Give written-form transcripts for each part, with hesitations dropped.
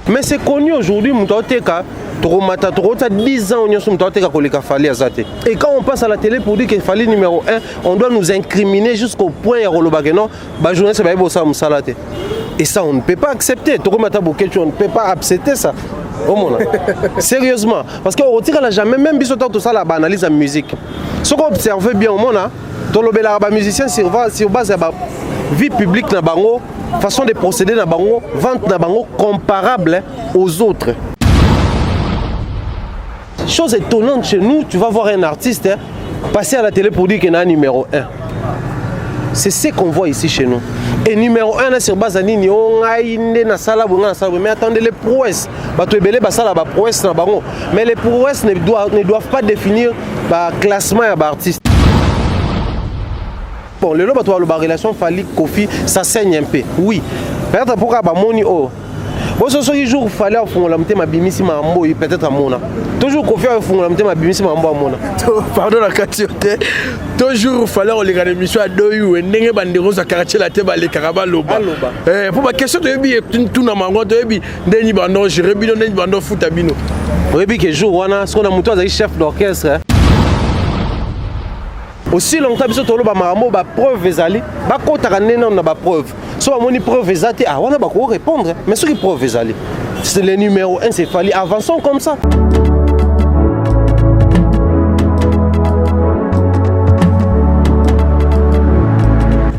Mais c'est connu aujourd'hui, moto ateka tokomata tokota 10 ans nyonso moto ateka koleka Fally aza te. Et quand on passe à la télé pour dire que Fally numéro 1, on doit nous incriminer jusqu'au point ya koloba que non, ba journaliste bayebi kosala mosala te. Et ça on ne peut pas accepter. Tokomata Boketshu, on ne peut pas accepter ça. Omona. Sérieusement, parce que otikala jamais même biso tango tosala ba analyse ya musique. Soki observe bien omona tolobelaka ba musiciens sur base ya ba vie publique na bango, façon de procéder na bango, vente na bango comparable aux autres. Chose étonnante chez nous, tu vas voir un artiste hein, passer à la télé pour dire qu'il y a un numéro 1. C'est ce qu'on voit ici chez nous. Et numéro 1 là, sur base ya nini, oh, ngai nde nasala boye, ngai nasala boye. Mais attendez, les prouesses. Bato ebele basala ba prouesses na bango. Mais les prouesses ne doivent pas définir ba classement ya ba artiste. Bon, lelo bato baloba relation Fally Koffi, ça saigne un peu. Oui. Peut-être pourquoi bamoni oh. Boso soki jour Fally afungola motema abimisi makambo oyo peut-être amona. Toujours Koffi afungola motema abimisi makambo amona. Pardon na kati yo te. Toujours Fally oleka na émission ya doyu ndenge bandeko za quartier la te balekaka baloba. Baloba. Eh, po ba question toyebi tuna mango toyebi ndeni bando gérer bino ndeni bando futa bino. Oyebi ke jour wana soki na moto azali chef d'orchestre aussi longtemps biso toloba makambo ba preuve ezali bakotaka nde nano na ba preuve so bamoni preuve eza te ah wana bako répondre mais soki preuve ezali c'est le numéro 1 c'est Fally, avançons comme ça.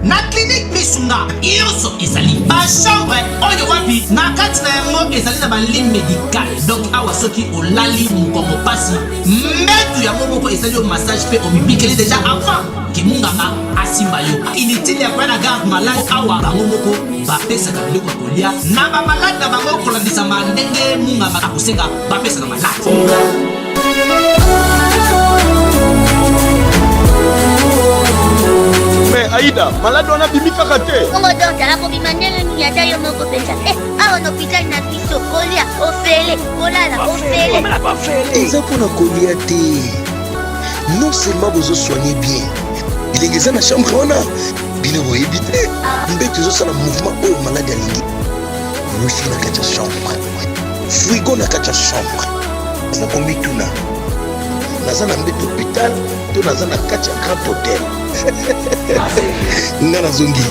Na clinique Misunga nyonso ezali bachambre oyo wapi na kati na yango ezali na balit médical. Donc awa soki olali mokongo pasi, mbetu yango moko esali yo massage mpe omibikeli déjà avant kimunganga asimba yo. Inutile ya koya na garde malade awa, bango moko bapesaka biloko ya kolia na bamalade na bango kolandisama ndenge munganga akosenga bapesa na malade. Mais Aïda, malade wana abimi kaka te. Bongo docteur akobima ndenge nini ata yo moko mpenza? Eh, awa na hôpital na biso kolia ofele, kolala ofele. Eza mpona kolia te. Non seulement bozosoigne bien bilenge eza na chambre wana, bino boyebi te mbeto ezosala mouvement oyo malade alingi, wifi na kati ya chambre, frigo na kati ya chambre. Eza komituna naza na mbeto hôpital to naza na kati ya grand hôtel. Nga nazongi.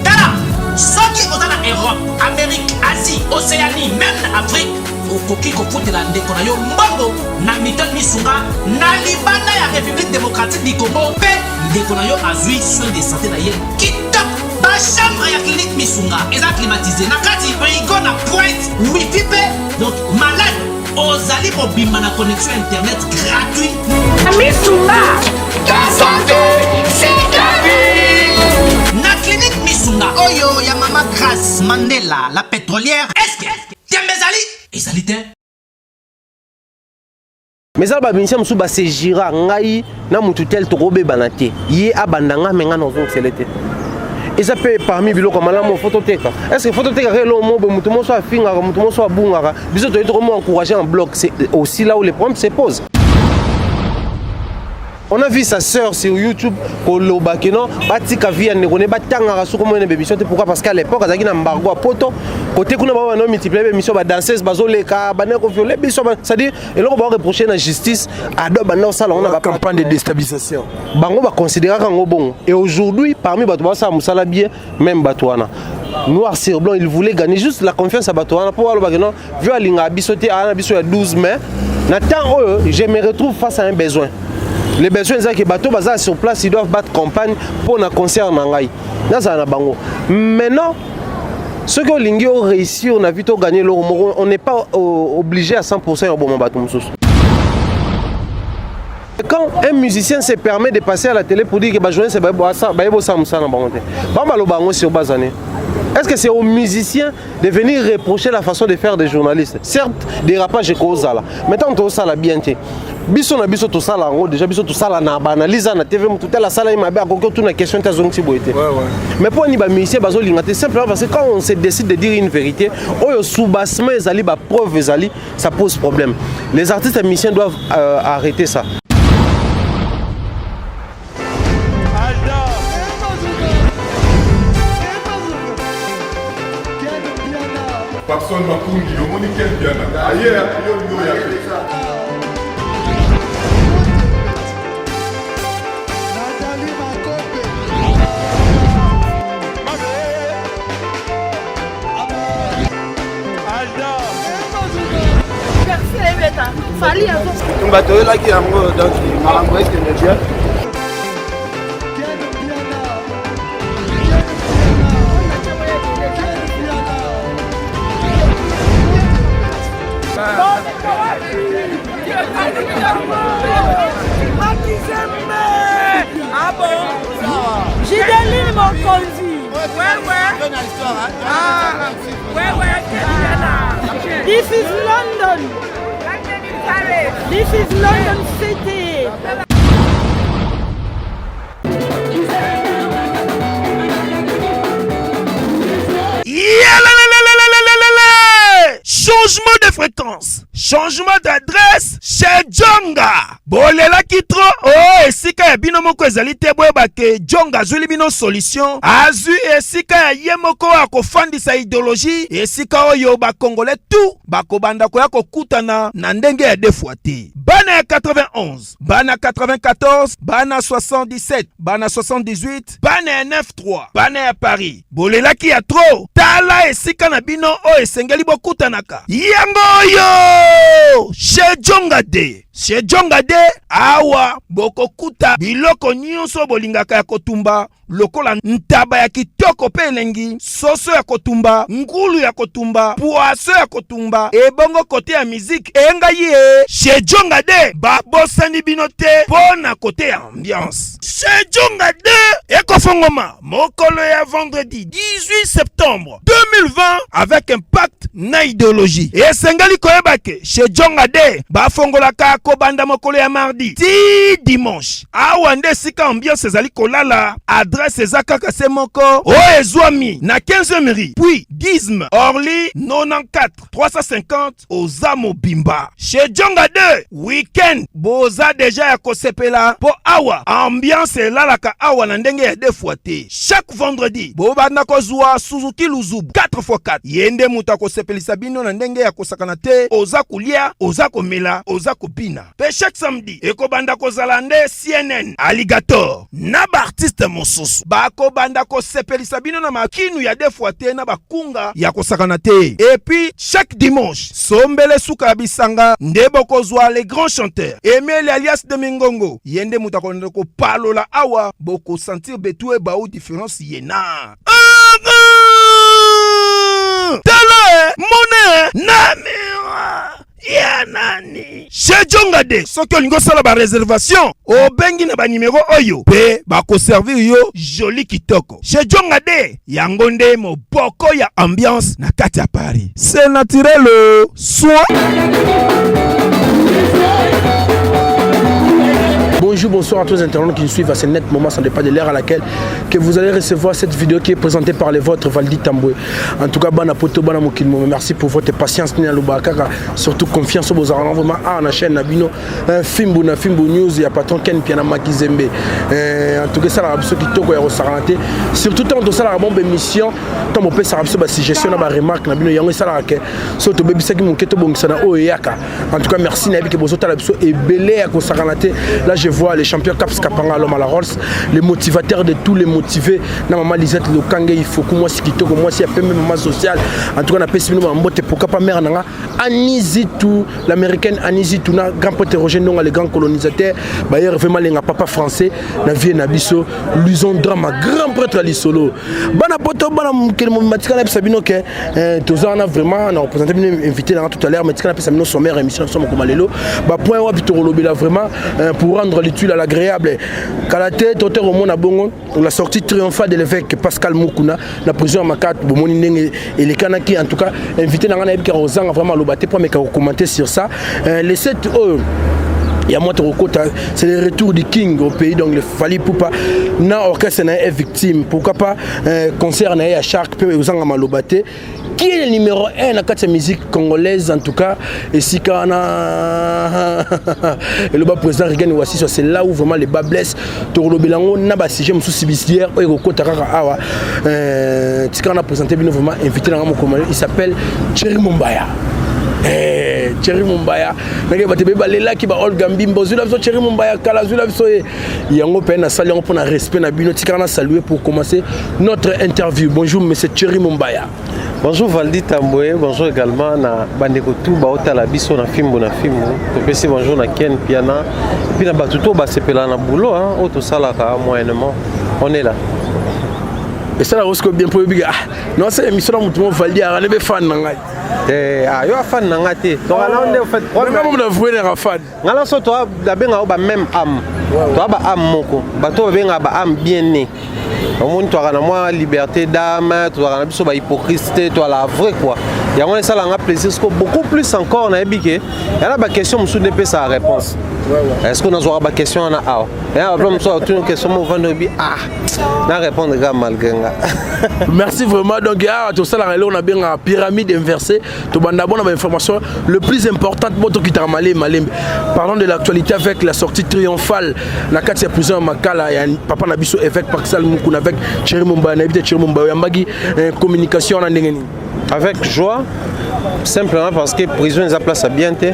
Tala, soki oza na Europe, Amérique, Asie, Océanie, même na Afrique, okoki kofutela ndeko na yo mbongo na Mutuelle Misunga na libanda ya République démocratique du Congo mpe ndeko na yo azwi soin de santé na ye kitoko. Bachambre ya clinique Misunga eza climatisé, na kati frigo na pointe, wifi mpe donc malade ozali kobima na connexion internet gratuit. Misunga, ta santé, c'est ta vie. Na clinique Misunga oyo ya mama Grâce Mandela la pétrolière, est-ce tembe ezali ezali te? Mais eza bamusicien mosusu basegira ngai na mutu tel tokobebana te, ye abanda nga me nga nazongisele te. Eza mpe parmi biloko ya malamu. Fo toteka, est ce que fo totekaka eloko moko boye motu moso afingaka, motu moso abungaka, biso toye tokomo encourager en bloc? C'est aussi là où les problèmes se posent. On a vu sa sœur sur YouTube koloba ke non, batika vie ya ndeko ne, batangaka soki omoni na bémission te. Pourquoi? Parce qu'à l'époque azalaki na embargo ya poto côté kuna, bango bano multiplier bémission, badanseuse bazoleka banda koviole biso, c'est-à-dire eloko bao reproche na justice ado banda kosala yango na ba campagne de déstabilisation. Bango baconsidéraka yango bongo. Et aujourd'hui, parmi bato basala mosala bien, même bato wana, noir sur blanc, il voulait gagner juste la confiance ya bato wana mpo alobaki non, vieux alingaka biso te, aa na biso ya 12. Mais na temps oyo, je me retrouve face à un besoin. Le besoin eza ke bato baza sur place, ils doivent battre campagne mpo na concert na ngai nazala na bango. Maintenant, soki olingi oréussir na vie to gagner eloko moko, on n'est pas obligé à 100 ya oboma bato mosusu. Quand un musicien se permet de passer à la télé pour dire que bajournaliste bayebi osala mosala na bango te, bango baloba yango sur base année. Est-ce que c'est aux musiciens de venir reprocher la façon de faire des journalistes? Certes, dérapage ekozala, mais tant tosala bien te, biso na biso tosala yango déjà. Biso tosala na baanalyse na TV, motu tel asala ye mabe, akoki otuna question te, azongisi boye te. Mais mpo ani bamusicien bazolinga te? Simplement parce que quand on se décide de dire une vérité oyo soubassement ezali, bapreuve ezali, ça pose problème. Les artistes et musiciens doivent arrêter ça. Papson Makungi, omoni Ken Mpiana aye yo olingi oya te. Bitumba toyelaki yango donc makambo ekende bien. Gideline Mokonzi. This is London. This is London City. Changement de fréquence, changement d'adresse chez Djonga. Bolelaki trop oh esika ya bino moko ezali te boyeba ke Djonga azwili bino solution. Azwi esika ya ye moko akofandisa idéologie esika oyo ba Congolais tout bakobanda koya kokutana na ndenge ya deux fois te. Bana ya 91 bana 94, bana 77, bana 78, bana ya 93, bana ya Paris. Bolelaki ya trop. Tala esika na bino oyo esengeli bokutanaka. Yango oyo! Chez Djonga de. Chez Djonga de, awa bokokuta biloko nyonso bolingaka ya kotumba lokola ntaba ya kitoko mpe elengi, soso ya kotumba, ngulu ya kotumba, poaso ya kotumba, ebongo kote ya miziki engai ye chez Djonga de babosani bino te mpo na kote ya ambiance. Chez Djonga de ekofongoma mokolo ya vendredi 18 septembre 2020 avec impact na idéologie. Esengeli koyeba ke chez Djonga de bafongolaka kobanda mokolo ya mardi ti dimanche. Awa nde esika ambiance ezali kolala. Adresse eza kaka se moko oyo ezwami na 15e rue puis 10 Orly 94 350 oza mobimba. Chez Djonga 2 week-end boza deja ya kosepela mpo awa ambiance elalaka awa na ndenge ya deux fois te. Chaque vendredi bobanda kozwa Suzuki Luzubu 4x4 ye nde moto akosepelisa bino na ndenge ya kosakana te. Oza kolia, oza komela, oza kobina. Pe chaque samedi ekobanda kozala nde CNN, Alligator na ba artistes mosusu bakobanda kosepelisa bino na makinu ya deux fois te na bakunga ya kosakana te. Et puis chaque dimanche sombele suka ya bisanga nde bokozwa le grand chanteur Emeli alias de Mingongo ye nde moto akobanda kopalola awa bokosentir betu ebau difference ye na tala mona na miroir ya nani chez Djonga de soki olingi osala ba reservation obengi na ba numero oyo pe bakoservir yo joli kitoko chez Djonga de yango nde moboko ya ambiance na kati ya Paris c'est naturel soin. Bonjour, bonsoir à tous les internautes qui nous suivent à ce net moment, ça dépend de l'heure à laquelle que vous allez recevoir cette vidéo qui est présentée par les vôtres Valdi Tamboué. En tout cas, bana poto, bana mokili, merci pour votre patience, Nina Lubakaka, surtout confiance aux argent vraiment ah na chaîne na bino, un fimbu na fimbu news ya patron Ken Piana Makizembe. Euh, en tout cas, ça la biso kitoko ya kosakana te. Surtout tant que ça la bombe émission, tant mon pesa biso ba suggestion na ba remarque na bino yango ça la ke so to bebisaki moke to bongisa na oyo eyaka. En tout cas, merci na biki bozo tala biso ebele ya kosakana te. Là, je vois les champions Caps Kapanga l'homme à la Rolls, les motivateurs de tous les motivés na maman Lisette Lokange il faut que moi si kitoko moi si ya pembe maman sociale. En tout cas, na pesi bino ba mbote pourquoi pas mère nanga Annie Zitou, l'américaine Annie Zitou na grand pote Roger Ndonga le grand colonisateur, ba Hervé Malenga papa français na vie na biso Luison Drama grand prêtre à lisolo. Bana poto bana mokili mobimba tika nayebisa bino ke eh, toza wana vraiment na représente bino invité nanga tout à l'heure mais tika napesa bino sommaire émission na biso mokoma lelo bapoint wapi tokolobela vraiment eh, pour rendre l'utile à l'agréable kala te tote komona bongo la sortie triomphale de l'évêque Pascal Mukuna na prison ya Makati bomoni ndenge elekanaki en tout cas invité nanga nayebi kaka kozanga vraiment aloba te mpo ameka kocommenter sur ça eh, le 7 oyo. Ya moi tokokota, c'est le retour du king au pays, donc le Fally Ipupa na orchestre na ye est victime. Pourquoi pas concert na ye ya Shark mpe ozanga maloba te. Qui est le numéro 1 na kati ya musique congolaise? En tout cas, esika wana eloba président Regan Wasiso, c'est là où vraiment le bât blesse. Tokolobela yango na basujet mosusu subsidiaire oyo ekokota kaka awa. Tika na présente bino vraiment invité nanga mokolo, il s'appelle Thierry Mombaya. Thierry Mombaya, ndenge bato ebele balelaki ba Olga Mbimba, ozwila biso Thierry Mombaya kala, azwila biso ye yango mpe nasali yango mpona respect na bino. Tikaka na saluer pour commencer notre interview. Bonjour, monsieur Thierry Mombaya. Bonjour Valdi Tambwe, bonjour également na bandeko tout baotala biso na fimbu na fimbu. Topesi bonjour na Ken Piana et puis na bato to basepela na boulot hein, oyo tosalaka moyennement. On est là. Esalaka osiko bien mpo oyebika, ah, nasala émission na motu mo Valdi aka nde fan na ngai. Eh, ah, yo fan na nga te. Donc ala nde en fait problème na voué na fan. Nga na so to babenga ba même âme. To ba âme moko. Bato babenga ba âme bien née. Omoni, toaka na mwa liberté d'âme, tozalaka na biso bahypocrite te, toala vrai quoi. Yango esalanga plaisir siko beaucoup plus encore. Nayebi ke ya na baquestion mosusu nde epesaka réponse. Est ce que nazwaka baquestion wana awa ya bapla mosusu atuni question mo ovandi oyebi, ah, na répondre kaka malgré nga. Merci vraiment. Donc awa tosalaka eloko nabengaka pyramide inversée. Tobanda bona bainformation le plus importante bo tokitaka malembe malembe. Parlons de l'actualité avec la sortie triomphale na kati ya prison ya Makala ya papa na biso évêque Paxal Mukuna avec Thierry Mombaya. Nayebi te, Thierry Mombaya, oyambaki communication wana ndenge nini? Avec joie, simplement parce que prison eza place ya bien te.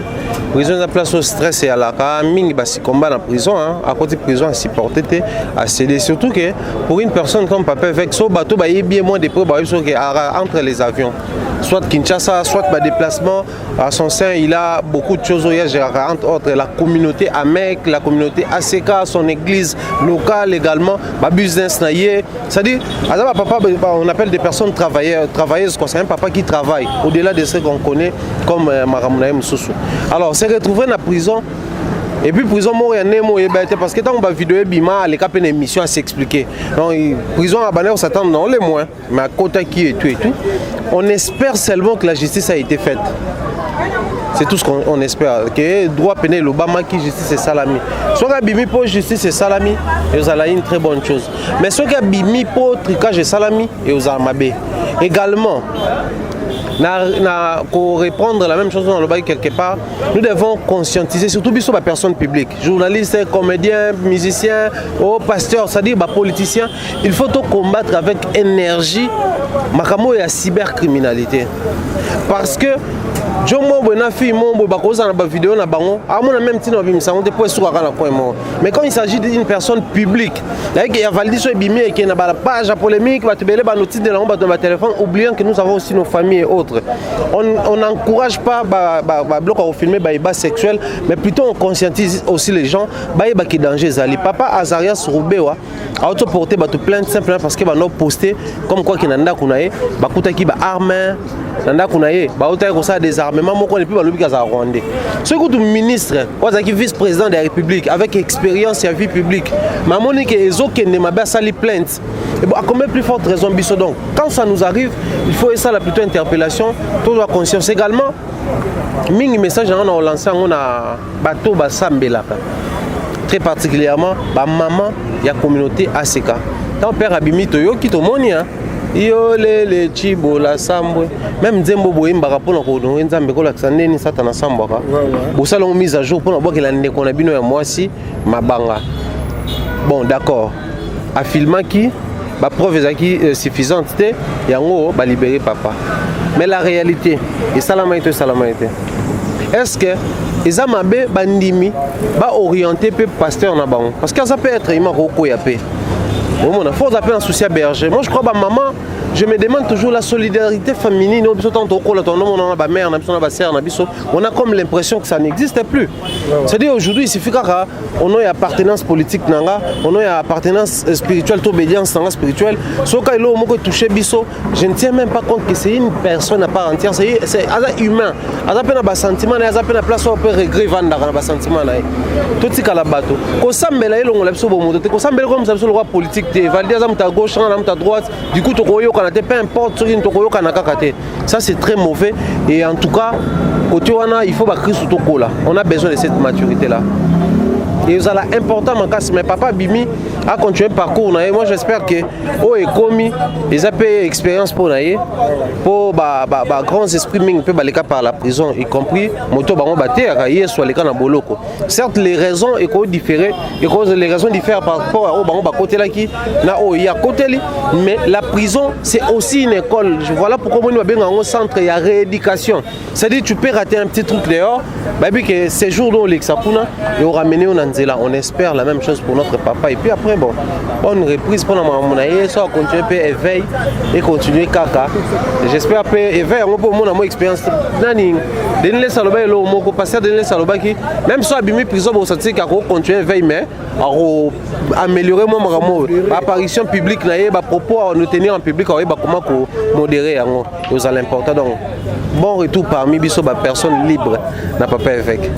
Prison eza place oyo stress eyalaka mingi. Basikomba na prison, akoti prison, asupporte te, acédé. Surtout que pour une personne comme papa évêque, so bato bayebi ye moins de près, bayebi soki entre les avions, soit Kinshasa, soit badéplacement à son sein, il a beaucoup de choses oyo agéraka, entre autres la communauté AMEC, la communauté ACK, son église locale également, babusiness na ye. C'est-à-dire aza bapapa, on appelle des personnes travailleurs, travailleuses quoi. C'est un papa qui travaille au-delà de ce qu'on connaît comme makambo na ye mosusu. Alors se retrouver na prison, et puis prison moko ya ndenge moko oyeba te, parce que ntango bavideo ebima, aleka mpe na émission as'expliquer. Donc prison abandaki kos'attendre dans les moins, mais akotaki et tout et tout. On espère seulement que la justice a été faite, c'est tout ce qu'on espère, que droit pene elobamaki, justice esalami. Soki abimi mpo justice esalami, ezala une très bonne chose, mais soki abimi mpo trucage esalami, ezala mabe également. Na reprendre la même chose dans le quelque part, nous devons conscientiser surtout biso ba personne publique, journalistes, comédiens, musiciens, oh, pasteurs, c'est-à-dire ba politiciens. Il faut tout combattre avec énergie makambo ya cybercriminalité, parce que jo mo boye na fille mo boye bakozala na bavideo na bango, amona même ntina babimisa yango te mpo esukaka na coin moko. Mais quand il s'agit d'une personne publique nayeke ya Valdi, so ebimi, eke na bapage ya polémique, bato ebele banotindela yango bato na batelefone, oubliant que nous avons aussi nos familles et autres. On n'encourage pas babiloko ya kofilmer baébats sexuels, mais plutôt on conscientise aussi les gens bayebaki danger ezali. Papa Azarias Rubewa auto porter bato plainte simplement parce que bando poster comme quoi ke na ndako na ye bakutaki baarme, na ndako na ye bautaki kosala désarmement moko, et puis balobiki azala rwandais. Soki kutu ministre oyo azalaki vice président de la République avec expérience ya vie publique mamoni ke ezokende mabe, asali plainte, et bon, à combien plus forte raison biso? Donc quand ça nous arrive, il faut esala plutôt interpellation, tozwa conscience également. Mingi message yango na olance yango na bato basambelaka, très particulièrement bamama ya communauté ACK. Ntango père abimi, toyoki, tomoni yo lele cibola sambwe, même nzembo boyembaka mpona kohonorer Nzambe, kolakisa ndeni Satana asambwaka, bosala yango mise à jour mpona bwakela ndeko na bino ya mwasi mabanga. Bon, d'accord, afilmaki, bapreuve ezalaki suffisante te, yango balibérer papa. Mais la réalité, esalamaki to esalamaki te? Est ce que eza mabe bandimi baoriente mpe pasteur na bango? Parce que aza mpe être humain, kokoya mpe omona fo oza mpe na souci ya berger. Moi je crois, bamama, je me demande toujours la solidarité féminine oyo biso ntango tokola tonomona na bamère na biso, na basœur na biso, on a comme l'impression que ça n'existe plus. C'est-à-dire aujourd'hui, il suffit kaka ono ya appartenance politique na nga, ono ya appartenance spirituelle to obédience na nga spirituelle, soki eloko moko etouche biso, je ne tiens même pas compte que c'est une personne à part entière, c'est aza humain, aza mpe na basentiment na ye, aza mpe na place oyo mpe regret evandaka na basentiment na ye. Totikala bato kosambela, elongola biso bomoto te, kosambela ekomisa biso lokwa politique te. Valdi aza moto à gauche, nga na moto à droite, du coup tokoyokana te, peu importe soki tokoyokana kaka te. Ça, c'est très mauvais. Et en tout cas, côté wana, il faut bakristu tokola, on a besoin de cette maturité là. Ezala important makasi, mais papa abimi acontinue parcours na ye. Moi, j'espère que oyo ekomi eza mpe expérience mpo na ye, mpo bagrands esprits mingi mpe baleka par la prison, y compris moto bango bateyaka, Yesu aleka na boloko. Certes, les raisons ekodifere, les raisons diffèrent par rapport à oyo bango bakotelaki na oyo ye akoteli, mais la prison, c'est aussi une école. Voilà pourquoi moni babenga yango centre ya rééducation, c'est-à-dire tu peux rater un petit truc dehors, bayebi que séjour do olekisa kuna eoramener yo na nzela. On espère la même chose pour notre papa. Et puis après, bon, bonne reprise mpona makambo na ye, so acontinue mpe éveil econtinue kaka. J'espère mpe éveil yango mpo omona mo expérience nani. Denis Lesi aloba eloko moko, pasteur Denis Lesi alobaki même so abimi prison, bosatiki akocontinue éveil, mais ako améliorer mwa makambo oyo, baapparition publique na ye, bapropos à tenir en public, akoyeba koma komodérer yango, ezala important. Donc bon retour parmi biso bapersonne libre na papa évêque.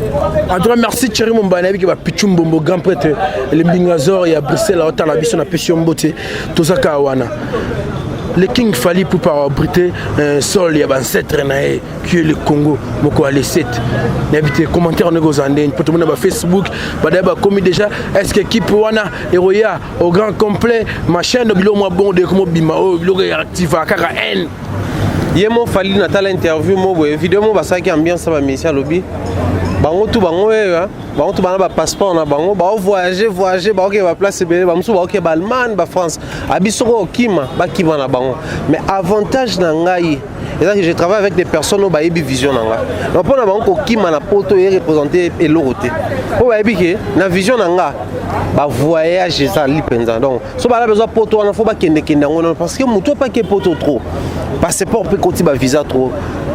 En tout cas, merci Thierry Momba. Nayebi ke bapichu Mbombo, grand prêtre, le Mbingazor ya Bruxelles, aotala biso na pesi yo mbote. Tozaka wana, le King Fally Ipupa abrité un sol ya bancêtre na ye qui est le Congo moko ale 7. Nayebi te commentaire ndenge ozala ndeni mpo tomona bafacebook badaya bakomi déjà: est ce que équipe wana eroya au grand complet, machin do biloko mwa bongo de komobima oyo biloko activaka kaka haine? Ye mo Fally, natala interview mo boye, video mo basalaki, ambiance ya bamisi, alobi bango tu, bango oyo, bango tu bana bapasseport na bango, baovoyage voyage, baoke baplace ebele, bamosusu baoke baAllemagne, baFrance. Abi soki okima, bakima na bango, mais avantage na ngai eza que je travaille avec des personnes oyo bayebi vision na ngai. Donc mpo na bango, kokima na poto ye représente eloko te, mpo bayebi ke na vision na nga bavoyage ezali mpenza. Donc so bala bezwa poto wana, fo bakendekende yango nano, parce que motu apaki poto trop, passeport mpe koti, bavisa trop,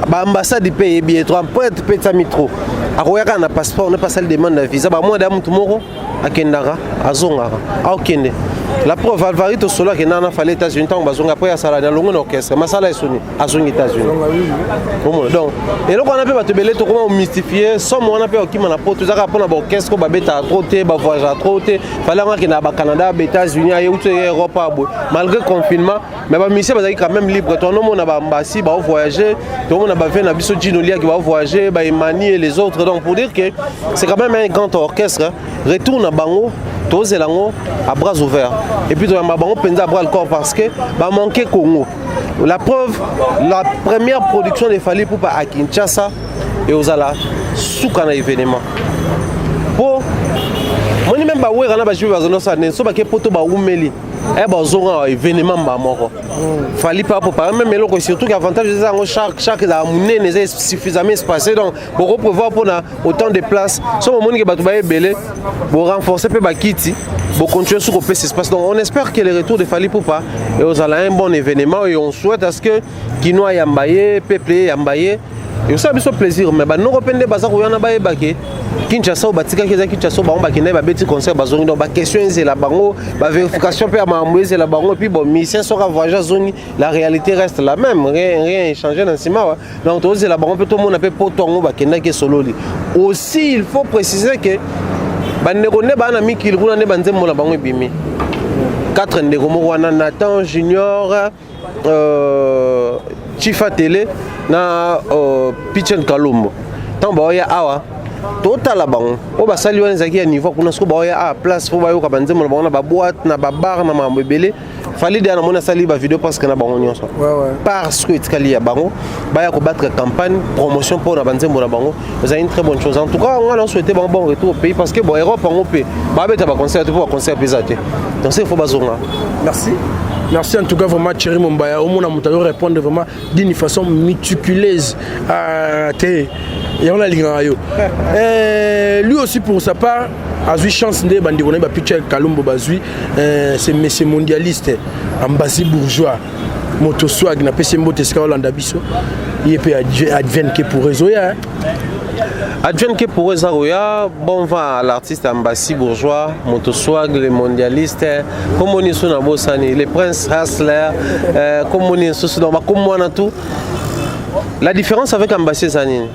baambassade mpe eyebi ye trop, empreinte mpe etiami trop. Akoya kaka na passeport, ne pasali demande na visa, bamwa da motu moko akendaka, azongaka, aokende. La preuve, Alvari Tosolo akendaka na Fally États-Unis. Ntango bazongi après, asala na longo na orchestre, masala esoni, azongi États-Unis. Omona donc eloko wana mpe bato ebele tokoma komystifie somo wana mpe. Okima na poto ezaka mpona baorchestre oyo babetaka trop te, bavoyageaka trop te. Fally yango akendaka baCanada, baÉtats-Unis, aye uti Europe aboye malgré confinement, mais bamusicien bazalaki quand même libre. Tonomona bambasi baovoyage, tomona bave na biso Gino Liaki baovoyage, baemani et les autres. Donc pour dire que c'est quand même un grand orchestre. Retour na bango, tozela yango à bras ouverts et puis toyamba bango mpenza à bras le corps, parce que bamanke Congo. La preuve, la première production de Fally Ipupa à Kinshasa eozala suka na événement, mpo moni même bawera na baJB bazondosala ndenge so bake poto, bawumeli e bazonga événement mba moko. Fally mpe apo même eloko, surtout que avantage eza yango, chaque ezala monene, eza suffisamment espacé, donc bokoprévoir mpona autant de place. So bomoni ke bato baye ebele, borenforcer mpe bakiti, bocontinue su kopesa espace. Donc on espère que le retour de Fally Ipupa eozala un bon événement et on souhaite à ce que kino ayamba ye, peuple eyamba ye, ekosala biso plaisir. Mais banoko mpe nde baza koya na bayeba ke Kinshasa oyo batikaki eza Kinshasa oyo bango bakendaki, babeti concert, bazongi. Donc baquestion ezela bango, bavérification mpe ya makambo ezela bango. Et puis bon, musicien soki avoyage, azongi, la réalité reste la même, rien, rien échangé na nsima wa. Donc tozela bango mpe, tomona mpe poto yango bakendaki esololi. Aussi, il faut préciser que bandeko nde baa na mikili kuna nde banzembo na bango ebimi. 4 ndeko moko wana, Nathan Junior, Chifa Tele na Pichen Kalombo, ntango baoya awa, totala bango oyo basali wana ezalaki ya niveau kuna. Siko baoya awa place mpo bayoka banzembo na bango na baboite, na babar, na makambo ebele. Fally de namoni asali bavideo presque na bango nyonso, parce que etikali ya bango baya kobattre campagne promotion mpo na banzembo na bango. Ezali une très bonne chose. En tout cas, nga na souhaité bango bon retour au pays, parce que bon, Europe yango mpe babeta baconcert te, mpo baconcert mpe eza te. Donc c'est il faut bazonga. Merci. Merci en tout cas vraiment, Thierry Mombaya. Au moins, on répondre vraiment d'une façon méticuleuse. Ah, et on a yo. Lui aussi, pour sa part, azwi chance nde bandeko na ye bapicha Kalombo bazwi. C'est monsieur mondialiste, Ambasi Bourgeois, moto swag, napesi mbote esika olanda biso. Ye mpe advienne que pourra ezoya. Advienne que pourra eza koya. Bon vent à l'artiste Ambassi Bourgeois, moto swag, le mondialiste, komoni so na bosani, le prince Hasler, komoni susu. Donc bakomo wana tout. La différence avec Ambassi eza nini?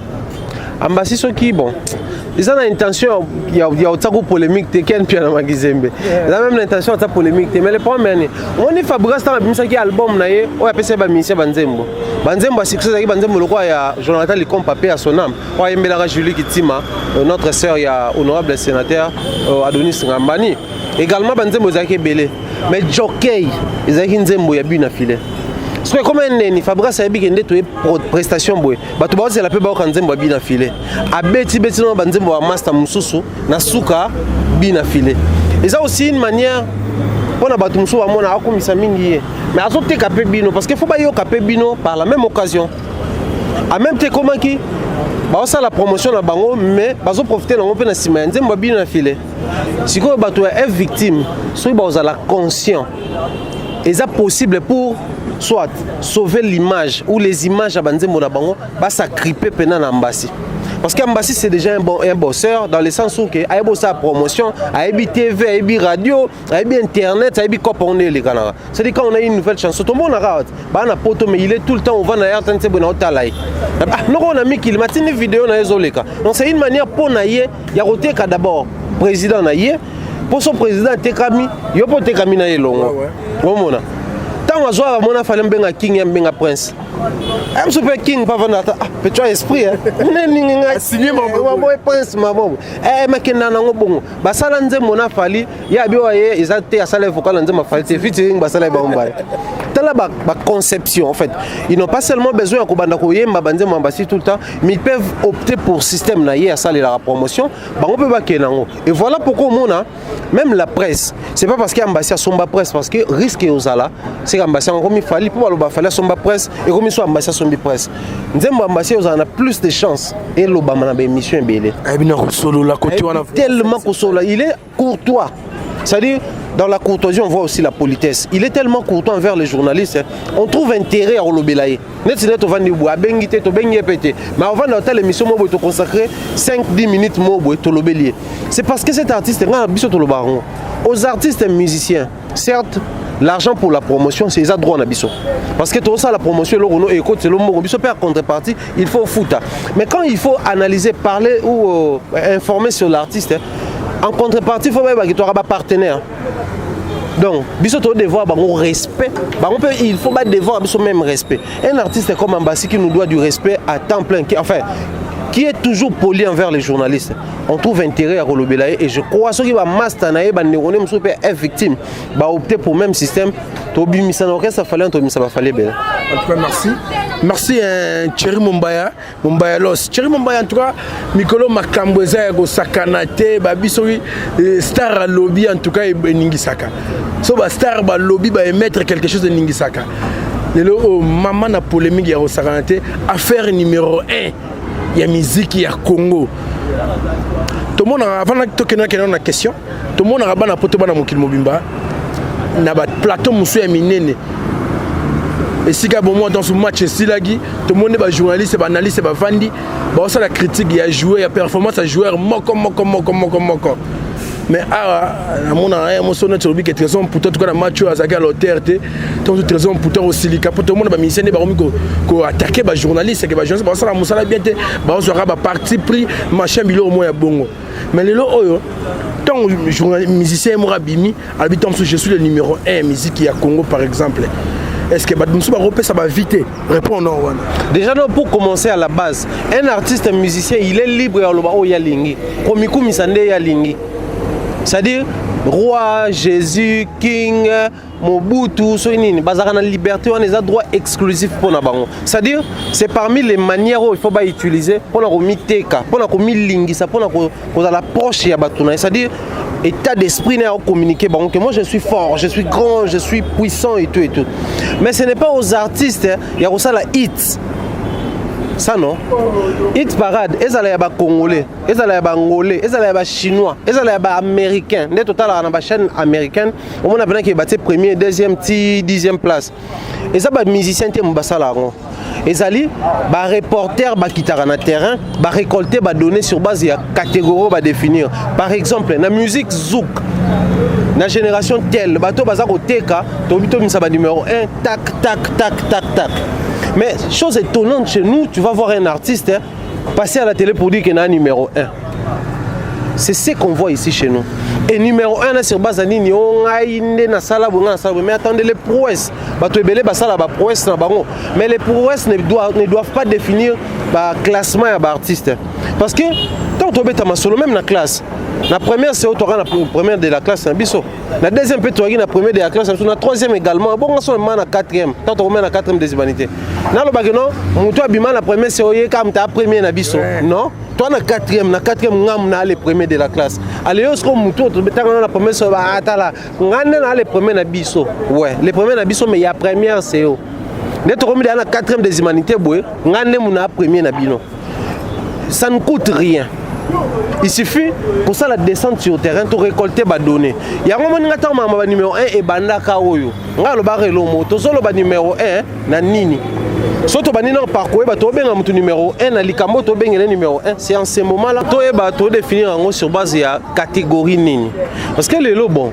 Ambasi soki bon eza na intention ya ya ko polémique te. Ken Piana Makizembe eza même na intention ya polémique te, mais le problème yani, omoni Fabregas, ntango abimisaki album na ye oyo apesaki bamusicien banzembo, banzembo ya succès ezalaki banzembo lokola ya Jonathan Likompa pe ya Sonam, oyo ayembelaka Julie Kitima, notre sœur ya honorable sénateur Adonis Ngambani. Également banzembo ezalaki ebele, mais Jockey ezalaki nzembo ya but na filet. Soki ekoma neni, Fabregas ayebi ke nde toye prestation boye, bato baozela mpe bayoka nzembo ya but na filet. Abeti beti na banzembo ya master mosusu, na suka but na filet. Eza aussi une manière mpona bato mosusu bamona akomisa mingi ye, mais azoteka mpe bino, parce que faut bayoka mpe bino par la même occasion. En même temps ekomaki baosala promotion na bango, mais bazoprofite nango mpe na nsima ya nzembo ya but na filet. Sikoyo bato ya F Victime, soki bazala conscient, eza possible pour soit sauver l'image ou les images ya banzembo na bango, basacripe mpena na Ambasi, parce que Ambasi, c'est déjà un bon, un bosseur, dans le sens où ke ayebi osala promotion, ayebi TV, ayebi radio, ayebi internet, ayebi kopa onde elekanaka. C'est-à-dire, quand on a une nouvelle chanson, tomonaka baa na poto, mais il est tout le temps ovanda na RTNC boye na otala ye. Ah, noko na mikili matindi video na ye ezoleka. Donc c'est une manière mpo na ye ya koteka d'abord président na ye, mpo so président atekami, yo mpo otekami na ye elongo. Omona ntango azwaka, mona Fally mbenga king, ya mbenga prince mosu mpe king mpa vanda ata. Ah, pe tu as esprit neningi ngai prince mabobo makenda nango bongo. Basala nzembo na Fally, ye abi oyo ye eza te, asala vocal na nzembo aFally te, featuring basala ye bango mbala. Tala baconception, en fait ils n'ont pas seulement besoin ya kobanda koyemba banzembo ya Ambasi tout le temps, mais ils peuvent opter pour système na ye asalelaka promotion, bango mpe bakende yango. Et voilà pourquoi omona même la presse, c'est pas parce que Ambasi asomba presse, parce que risque ozala c'est que Ambasi yango ekomi Fally mpo baloba Fally asomba presse, ekomi so Ambasi asombi presse, nzembo Ambasi ozala na plus de chance elobama na baémission ebele. Ayebi na kosolola kote wana. Tellement kosolola, il est courtois, c'est-à-dire dans la courtoisie, on voit aussi la politesse. Il est tellement courtois envers les journalistes, hein. On trouve intérêt à kolobela ye. Neti nde tovandi boye, abengi te, tobengi ye mpe te, mais ovanda otala émission mo boye, toconsacre 5 10 minutes mo boye, tolobeli ye. C'est parce que cet artiste, nga biso tolobaka yango aux artistes musiciens, certes l'argent pour la promotion, c'est eza droit na biso, parce que tozosala promotion eloko no ekotela mbongo biso mpe ya contrepartie, il faut futa. Mais quand il faut analyser, parler ou informer sur l'artiste, en contrepartie faut bayebaki toaka bapartenaire. Donc biso todevoir bango respect, bango mpe il faut badevoir biso même respect. Un artiste comme Ambasi qui nous doit du respect à temps plein, qui, enfin qui est toujours poli envers les journalistes, on trouve intérêt à kolobela ye. Et je crois soki bamaster na ye, bandeko ne mosusu mpe F Victime baopte pour même système, tobimisa na orchestre Fally, tobimisa baFally ebele. En tout cas merci, merci Thierry Mombaya, Mombaya Los Thierry Mombaya. En tout cas mikolo makambo eza ya kosakana te. Babi soki star alobi, en tout cas eningisaka. So bastar balobi, baémettre quelque chose, eningisaka. Lelo oyo mama na polémique ya kosakana te, affaire numéro 1 ya miziki ya Congo. Tomonaka, avant tokendakenda na question, tomonaka bana poto, bana mokili mobimba na baplateau mosusu ya minene, esika bomoi dans match esilaki, tomoni bajournaliste, baanalyste bavandi, baosala critique ya joueur, ya performance ya joueur moko moko moko moko moko. Mais awa namonaka ye moso neti olobi ke Trésor Mputu tuka na match oyo azalaki à la hauteur te. Ntango Trésor Mputu osilika mpo tomona bamusicien nde bakomi koattaquer bajournaliste, ke bajournaliste bazosala mosala bien te, bazwaka baparti pris, machin, biloko moko ya bongo. Mais lelo oyo ntango musicien moko abimi, alobi ntango mosusu: "Je suis le numéro 1 musique ya Congo", par exemple, est ce que bato mosusu bakopesa baavis te? Répondre wana. Déjà non, pour commencer à la base, un artiste musicien, il est libre ya koloba oyo alingi, komikumisa nde ye alingi, c'est-à-dire roi, Jésus, king, Mobutu, soki nini, bazalaka na liberté wana, eza droit exclusif mpona bango. C'est-à-dire c'est parmi les manières oyo il faut bautiliser mpona komiteka, mpona komilingisa, mpona kozala proche ya bato na ye, c'est-à-dire état d'esprit na ya communiquer bango que moi je suis fort, je suis grand, je suis puissant et tout et tout. Mais ce n'est pas aux artistes ya kosala hit. Ça non, hit parade ezala ya bacongolais, ezala ya baangolais, ezala ya bachinois, ezala ya baaméricain. Nde totalaka na bachaîne américaine, omona mpenaki batie premier, deuxième ti 10e place. Eza bamusicien te mo basala yango, ezali bareporter bakitaka na terrain, barécolte badonnées sur base ya catégorie badéfinir. Par exemple na musique zouk, na génération telle, bato baza koteka, tobi tomisa banuméro 1, tac tac tac tac tac. Mais chose étonnante, chez nous, tu vas voir un artiste, hein, Passer à la télé pour dire que na numéro 1. C'est ce qu'on voit ici chez nous. Et numéro 1 sur base ya nini o ngai nde nasala boye ngai nasala boye mais attendez les prouesses bato ebele basala ba prouesses na bango mais les prouesses ne doivent, ne doivent pas définir ba classement ya ba artistes parce que tant tobeta masolo même na classe na première c'est toka na première de la classe na biso na deuxième mpe toyaki na première de la classe na biso na troisième également bongo so ma na quatrième tant tokomea na quatrième des humanités nalobaki non moto abima na première c'est oye kaka moto premier na biso non toi na quatrième na quatrième ngam na le premier de la classe ale yo siko moto tanga na première so atala nga nde na le premier na biso ouais le premier na biso mais ya première c'est yo nde tokomi deya na quatrième des humanités boye nga nde muna premier na bino ça ne coûte rien il suffit kosala descente sur terrain to récolter badonnées yango moni nga ntango makambo ba numéro 1 ebandaka oyo nga alobaka elomo tozoloba numéro 1 na nini so tobandi na parcours oyeba tobenga moto numéro 1 na likambo tobengele numéro 1 c'est en ce moment là toyeba todéfinir yango sur base ya catégorie nini parce que lelo bon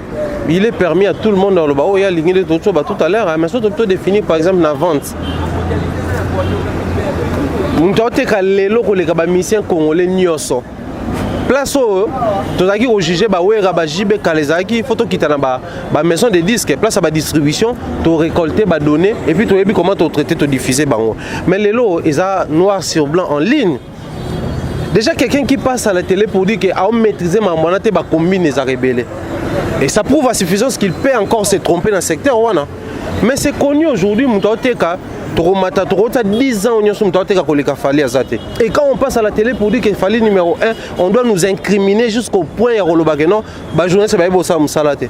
il est permis à tout le monde aloba oyo alingi nde totoba tout à l'heure mais so todéfinir par exemple na vente moto aoteka lelo koleka bamusicien congolais nyonso place oyo tozalaki kojuge bawera bajibe kala ezalaki fo tokita na bamaison de disque place ya badistribution torécolte badonnées et puis toyebi comment totraite todiffuse bango mais lelo eza noir sur blanc en ligne déjà quelqu'un qui passe à la télé pour dire que aomaîtrise makambo wana te bacombine ezaka ebele et ça prouve à suffisance qu'il peut encore se tromper dans le secteur wana mais c'est connu aujourd'hui moto aoteka tokomata tokota 10 ans nyonso moto aoteka koleka Fally aza te et quand on passe à la télé pour dire que Fally numéro 1 on doit nous incriminer jusqu'au point ya koloba ke non bajournaliste bayebi kosala mosala te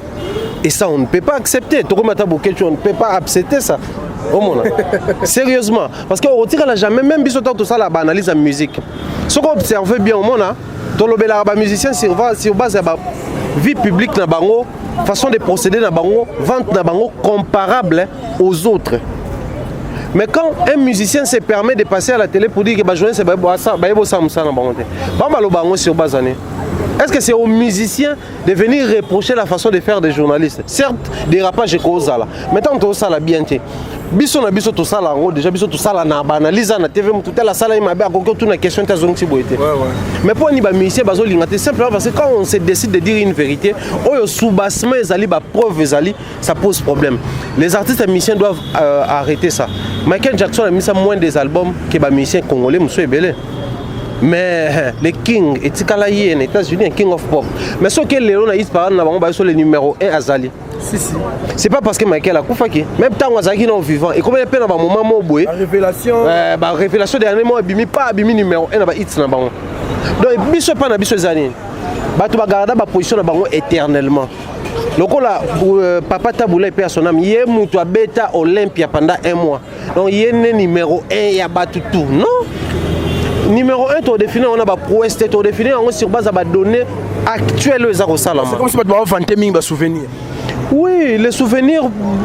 et ça on ne peut pas accepter tokomata boketu on ne peut pas accepter ça omona sérieusement parce que okotikala jamais même biso ntango tosala baanalyse ya musique soki observe bien omona tolobelaka bamusicien sur base ya vie publique na bango façon de procéder na bango vente na bango comparable aux autres mais quand un musicien se permet de passer à la télé pour dire que bajournaliste bayebi osala mosala na bango te bango baloba yango sur base année est-ce que c'est aux musiciens de venir reprocher la façon de faire des journalistes certes dérapage ekozala mais tant tosala bien te biso na biso tosala yango déjà biso tosala na baanalyse na tv motu tel asala ye mabe akoki otuna question te azongisi boye te mais mpo ani bamusicien bazolinga te simplement parce que quand on se décide de dire une vérité oyo soubassement ezali bapreuve ezali ça pose problème les artistes musiciens doivent euh, arrêter ça Michael Jackson a mis ça moins des albums que bamusicien congolais mosusu ebele mais le king etikala ye na états-unis un king of pop mais soki lelo na hit parade na bango bayeso le numéro 1 azali Si, si. c'est pas parce que Michael akufaki même ntango azalaki na vivant ekomaki mpe na bamoment mo boye révélation barévélation dernier mo abimi pa abimi numéro 1 na bahits na bango donc biso epa na biso eza nini bato bagarda baposition na bango éternellement lokola euh, papa Tabu Ley mpe ya son âme ye moto abeta olympia pendant un mois donc ye nde numéro 1 ya bato tout non numéro 1 todéfinir yango na baprouesse te todéfinir yango sur base ya badonnées actuelles oyo eza kosalama c'est comme si bato baovante mingi basouvenir Oui, les souvenirs,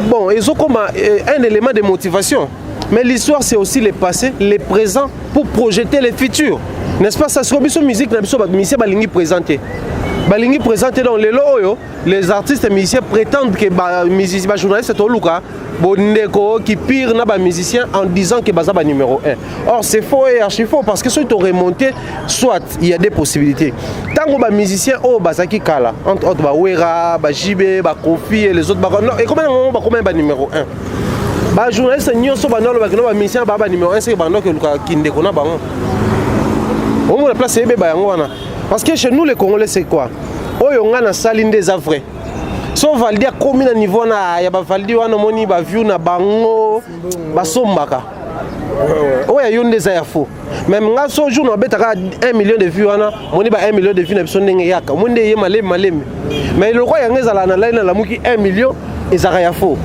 bon, ils ont comme un, un élément de motivation. Mais l'histoire, c'est aussi le passé, le présent, pour projeter le futur. N'est-ce pas ça Ce que musique, na biso, musicien balingi présenter. Balingi présenter dans les oyo, les artistes et musiciens prétendent que ba musiciens, ba journalistes toluka, bondeko qui pire na ba musicien en disant que baza ba numéro 1. Or c'est faux et archi faux parce que ceux qui ont remonté, soit il y a des possibilités. Tant que ba musicien oh bazaki kala, entre autres ba Wera, ba JB, ba Kofi et les autres ba non, et comment ba combien ba numéro 1 ba journaliste nyonso banda olobaki no bamusicien baa ba numéro 1 seke banda okoluka kindeko na bango omona place eyebeba yango wana parce que chez nous les congolais c'est quoi oyo nga nasali nde eza vrai so valdi akomi na niveau wana ya bavaldi wana omoni baview na bango basombaka oyo ya yo nde eza ya faux même nga so jour nabetaka 1 million de vues wana moni ba 1 million de vues na biso ndenge eyaka omoni nde eye malemi malemi mais lokola yango ezalaka na lai nalamuki 1 million ezalaka ya faux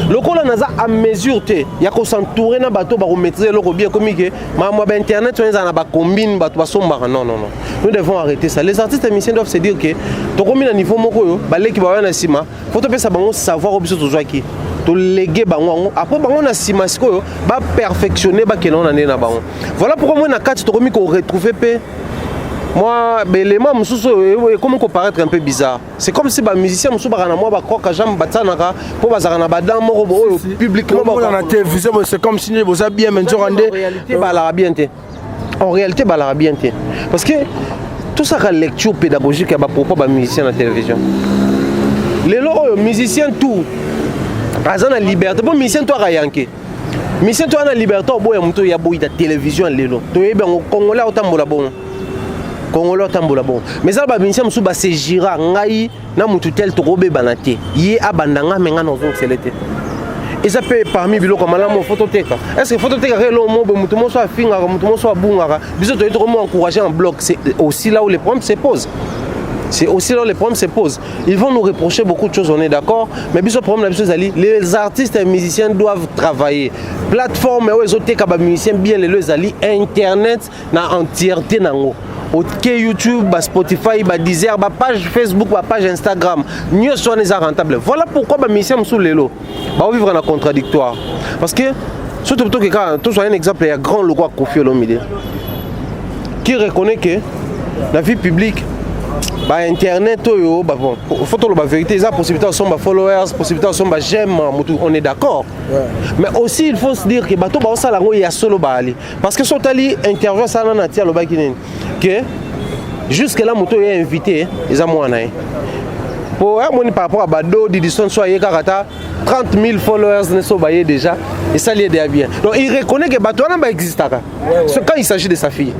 lokola naza à mesure te ya kos'entourer na bato bakomaîtrise eloko bien ekomi ke makambo ya bainternet wana ezala na bacombine bato basombaka non non non nous devons arrêter ça les artistes musiciens doivent se dire que tokomi na niveau moko oyo baleki bawaya na nsima fo topesa bango savoir oyo biso tozwaki tolege bango yango après bango na nsima sikoyo baperfectionne bakende na ndenge na bango voilà pourquoi moi na kati tokomi koretrouve mpe mwa baélément mosusu oyo ekomi koparaître un peu bizarre c'est comme si bamusicien mosusu baka na mwa bacroc jambe batianaka mpo bazalaka na badan moko bo oyo publiquement na télévision c'est comme si boza bien mais nzoka nde réalité balaka bien te. En réalité, balaka bien te. Parce que tout ça lecture pédagogique ya ba propos ba musicien na télévision. Lelo oyo musicien tout aza na liberté po musicien to akayanke musicien to aza na liberté oboya moto ya boyi na télévision lelo toyebi yango congolais aotambola bongo congolais otambola bongo mais eza na bamusicien mosusu basegira ngai na motu tel tokobebana te ye abanda nga me nga nazongisele te eza mpe parmi biloko ya malamu fo toteka est ce que fo totekaka eloko moko boye motu moso afingaka motu moso abungaka biso toye tokomo encourager en bloc. C'est aussi là où les problèmes se posent. C'est aussi là où les problèmes se posent. Ils vont nous reprocher beaucoup de choses, on est d'accord. Mais biso problème na biso ezali, les artistes et musiciens doivent travailler. Plateforme oyo ezoteka ba musiciens bien lelo ezali internet na entièreté nango. Ok YouTube, ba Spotify, ba Deezer, ba page Facebook, ba page Instagram. Nyonso wana eza rentable. Voilà pourquoi ba musiciens mosusu lelo ba vivre na contradictoire. Parce que surtout tokeka tozwa un exemple ya grand lokola Koffi Olomide qui reconnaît que la vie publique ba internet oyo ba bon faut toloba vérité, eza possibilité osomba followers, possibilité osomba j'aime motu, on est d'accord, mais aussi il faut se dire que bato baosala yango ya solo baali, parce que so otali interview asala na ti alobaki nini que jusque là moto oyo invité eza mwana ye po amoni par rapport à bado Didison so aye kaka ta 30 000 followers ne so baye déjà esali ye déjà bien. Donc il reconnaît que bato wana baexistaka ouais. Quand il s'agit de sa fille,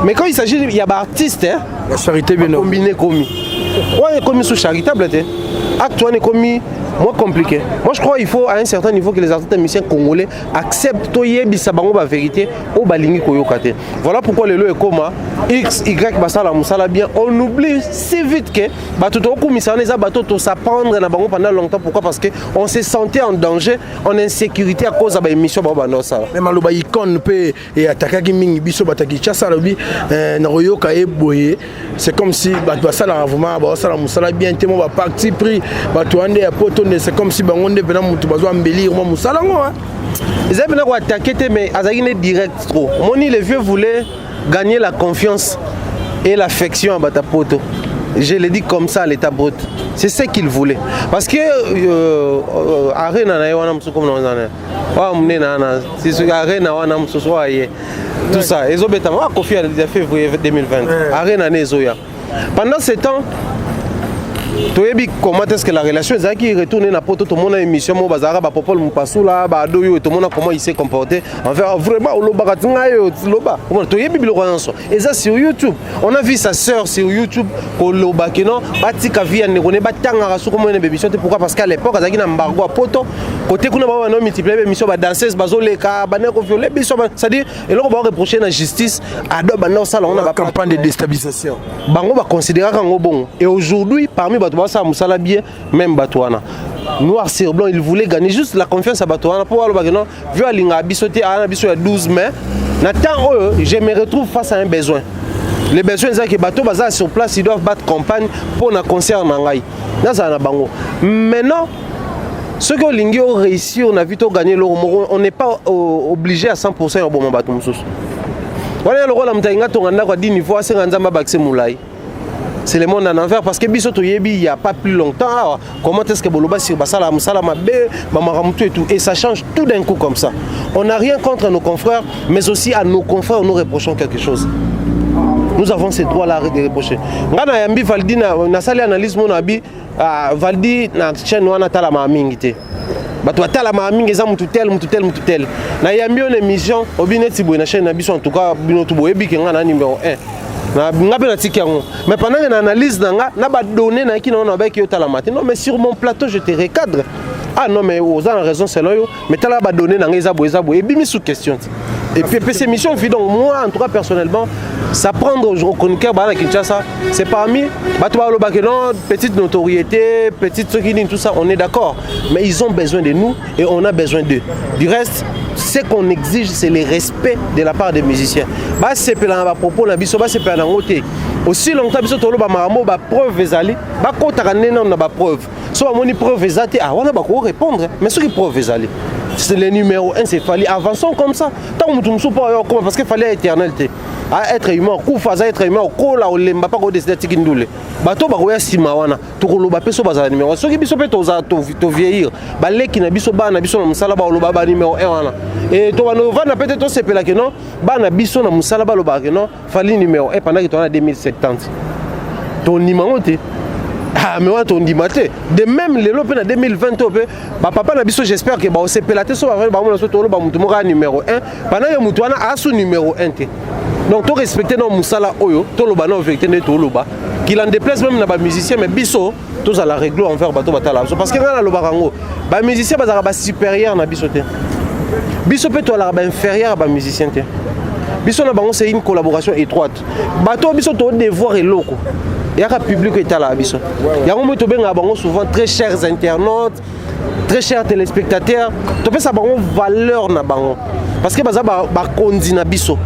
mais quand il s'agit il y a baartiste, hein, la charité bien. Combiné komi wana ekomi sous charitable te, acte wana ekomi moins compliqué. Moi, je crois qu'il faut à un certain niveau que les artistes et musiciens congolais acceptent toyebisa bango ba vérité oyo balingi koyoka te. Voilà pourquoi lelo ekoma x y basala mosala bien, on oublie si vite que bato tokokumisa wana eza bato tosapprendre na bango pendant longtemps. Pourquoi? Parce que on se sentait en danger, en insécurité à cause ya baémission bango banda osala. Me maloba icône mpe eatakaki mingi biso bato ya Kinshasa. Alobi na koyoka ye boye, c'est comme si bato basalaka vraiment baosala mosala bien te, mo baparti pris bato wana nde ya poto nde, c'est comme si bango nde mpena motu bazwa embellir mwa mosala ngo. Eza mpena koattaquer te, mais azalaki ne direct trop. Omoni, le vieux voulait gagner la confiance et l'affection ya bato ya poto. Je le dis comme ça à l'état brut, c'est ce qu'il voulait, parce que arena na ye wana mosusu komi na wana monene wana arena wana mosusu oyo aye tout ça ezobetama wa Kofi ya février 2020 arena ne ezoya. Pendant ce temps, toyebi comment est-ce que la relation ezalaki. Retourné na poto, tomona émission moko bazalaka bapopole mopasula baado oyo, tomona comment il s'est comporté envers vraiment olobaka ti ngai oyo loba. Toyebi biloko nyonso eza sur YouTube. On a vu sa sœur sur YouTube koloba ke non, batika vie ya ndeko ne, batangaka soki omona bémission te. Pourquoi? Parce qu'à l'époque azalaki na embargo ya poto côté kuna, bango bano multiplier bémission, badanseuse bazoleka banda koviole biso, c'est-à-dire eloko baoreproche na justice ado banda osala ngo na campagne de déstabilisation. Bango baconsidéraka yango bongo. Et aujourd'hui, parmi bato basala mosala bien, même bato wana, noir sur blanc, il voulait gagner juste la confiance ya bato wana mpo alobaki non, vieux alingaka biso te, aa na biso ya 12 mai. Na temps oyo, je me retrouve face à un besoin. Le besoin ezaki bato baza sur place, ils doivent battre campagne mpo na concert na ngai nazala na bango. Maintenant, soki olingi oréussir na vie to gagner eloko moko, on n'est pas obligé à 100 ya oboma bato mosusu wana. Ya lokola moto alingi atonga ndako ya 10 niveau, asenga Nzambe abakise molai. C'est le monde en envers, parce que biso toyebi il y a pas plus longtemps awa comment est-ce que boloba sur basala mosala mabe bamakambo tout et tout, et ça change tout d'un coup comme ça. On n'a rien contre nos confrères, mais aussi à nos confrères nous reprochons quelque chose. Nous avons ce droit là de reprocher. Nga na yambi Valdi, nasali analyse mo na bi Valdi na chaîne wana talamaka mingi te, bato batalamaka mingi eza mutu tel, mutu tel, mutu tel. Nayambi yo na émission obi neti boye na chaîne na biso. En tout cas, bino tu boyebi ke nga na numéro 1 na nga mpe natiki yango, mais pendant que na analyse na nga na badonné nayaki nango na bayaki yo talama te. Non, mais sur mon plateau, je te recadre: ah non, mais oza na raison selon yo, mais tala badonné na nga eza boye, eza boye, ebimi sous question te. Et puis epesi émission vie. Donc moi, en tout cas, personnellement, ça prendre au chroniqueur baa na Kinshasa, c'est parmi bato balobaki non, petite notoriété, petite soki nini, tout ça, on est d'accord, mais ils ont besoin de nous et on a besoin d'eux. Du reste, ce qu'on exige, c'est le respect de la part des musiciens. Basepela na bapropos na biso, basepela nango te, aussi longtemps biso toloba makambo, bapreuve ezali, bakotaka nde nano na bapreuve. So bamoni preuve eza te, ah wana bako répondre, mais soki preuve ezali, C'est le numéro 1, c'est Fally. Avançons comme ça. Tant que mutu mpo ayo koma parce que Fally est éternel te. A être humain, kufa aza être humain, kola olemba pa ko décider tiki ndule. Bato bakoya nsima wana tokoloba mpe so bazala numéro soki biso mpe tozala tovieillir, baleki na biso, bana na biso na mosala baloba ba numéro 1 wana e tobanda ovanda mpe te. Tosepelake non, bana biso na mosala balobaka ke non, Fally numéro 1 pendant ke toza na 2070, tondima ngo te. Ah, mais wana tondima te. De même lelo mpe na 2020 oyo mpe bapapa na biso, j'espère ke baosepela te so bavandi bamona so toloba motu moko ya numéro 1 pendant ke motu wana asu numéro 1 te. Donc torespecte na mosala oyo, toloba na vérité nde toloba, qu'il en déplaise même na bamusicien, mais biso tozala réglo envers bato batala biso, parce que ngai nalobaka yango, bamusicien bazalaka basupérieur na biso te, biso mpe toalaka bainférieur ya bamusicien te. Biso na bango, c'est une collaboration étroite. Bato biso todevoir eloko eyaka public etalaka biso yango moi tobengaka bango souvent très chers internautes, très chers téléspectateurs. Topesa bango valeur na bango parce que baza bakonzi na biso.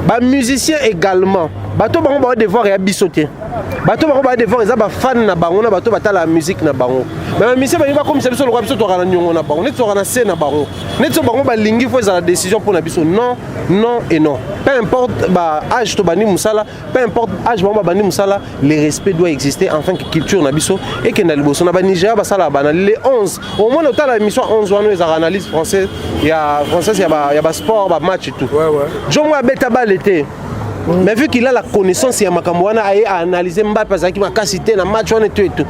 Bamusicien également, bato bango baodevoir ya biso te, bato bango badevoir eza bafan na bango na bato batalaka musique na bango. Mais bamusicien balingi bakomisa biso lokola biso tokaka na niongo na bango, neti tokaka na se na bango, neti so bango balingi fo ezala décision mpo na biso. Non, non et non. Peu importe ba âge tobandi mosala, peu importe âge bango babandi mosala, le respect doit exister afin que culture na biso ekenda liboso. Na banigéria basalaka bana le 11, omona otala émission 11 wana ezalaka analyse française ya française ya basport, bamatch et tout. Jo moko abeta bale te, mais vu qu'il a la connaissance ya makambo wana, aye aanalyse Mbappe azalaki makasi te na match wana eto eto.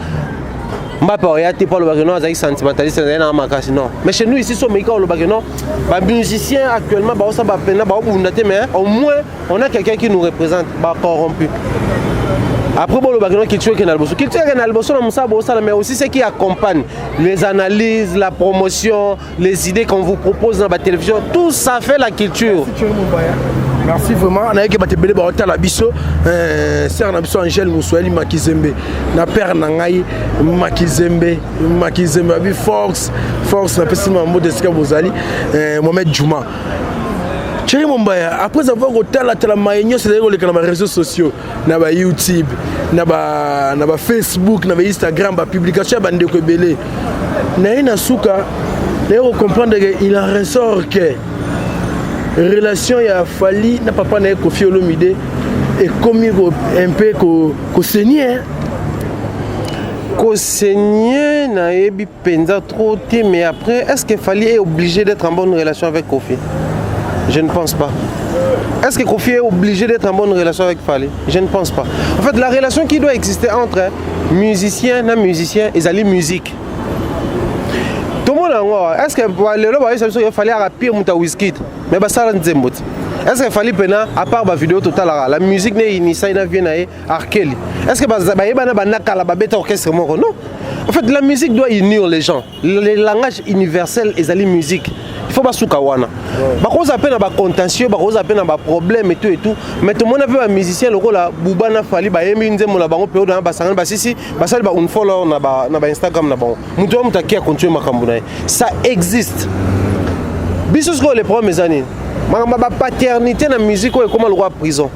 Mbappe oya te mpo alobaki non, azalaki sentimentaliste, azalaki na makasi, non. Mais chez nous ici, so omeki olobaki non, bamusicien actuellement baosala bapena baobunda te, mais au moins on a quelqu'un qui nous représente, bacorrompu. Après bolobaki no culture ekende na liboso, culture ekende na liboso na mosala bosala, mais aussi ce qui accompagne les analyses, la promotion, les idées qu'on vous propose dans la télévision, tout ça fait la culture. Merci vraiment. Nayeki bato ebele baotala biso, sere na biso Angele Moswahili Makizembe na père na ngai Makizembe, Makizembe abi force, force. Napesi mambote esika bozali. Mohamed Juma, Thierry Mombaya, après avoir kotalatala maye nyonso ezali koleka na baréseaux sociaux, na bayoutube, na bafacebook, na bainstagram, bapublication ya bandeko ebele na ye, na suka naye kocomprendre ke il en ressort que relation ya Fally na papa na ye Kofi Olomide ekomi un peu kosaigner. Kosaigner, nayebi mpenza trop te, mais après, est ce que Fally est obligé d'être en bonne relation avec Kofi? Je ne pense pas. Est-ce que Kofi est obligé d'être en bonne relation avec Fally? Je ne pense pas. En fait, la relation qui doit exister entre musicien na musicien ezali musique. Tomona yango awa. Est ce que lelo bayebisa biso ke Fally aka pire moto ya Wizkid, mais basala nzembo te? Est ce que Fally mpena, à part bavideo totalaka, la musique ne inisai na vie na ye Arkeli, est ce que bayebana banakala babeta orchestre moko? Non. En fait, la musique doit unir les gens. Le langage universel ezali musique. Il faut basuka wana. Bakozala mpe na bacontentieux, bakozala mpe na baproblème et tout et tout, mais tomona mpe bamusicien lokola Buba na Fally bayembi nzembo na bango, période wana basangani, basisi basali ba unfollow na bainstagram na bango, moto wa moto aki acontinue makambo na ye. Ça existe. Biso sikoyo, le problème eza nini? Makambo ya bapaternité na musique oyo ekóma lokola prison,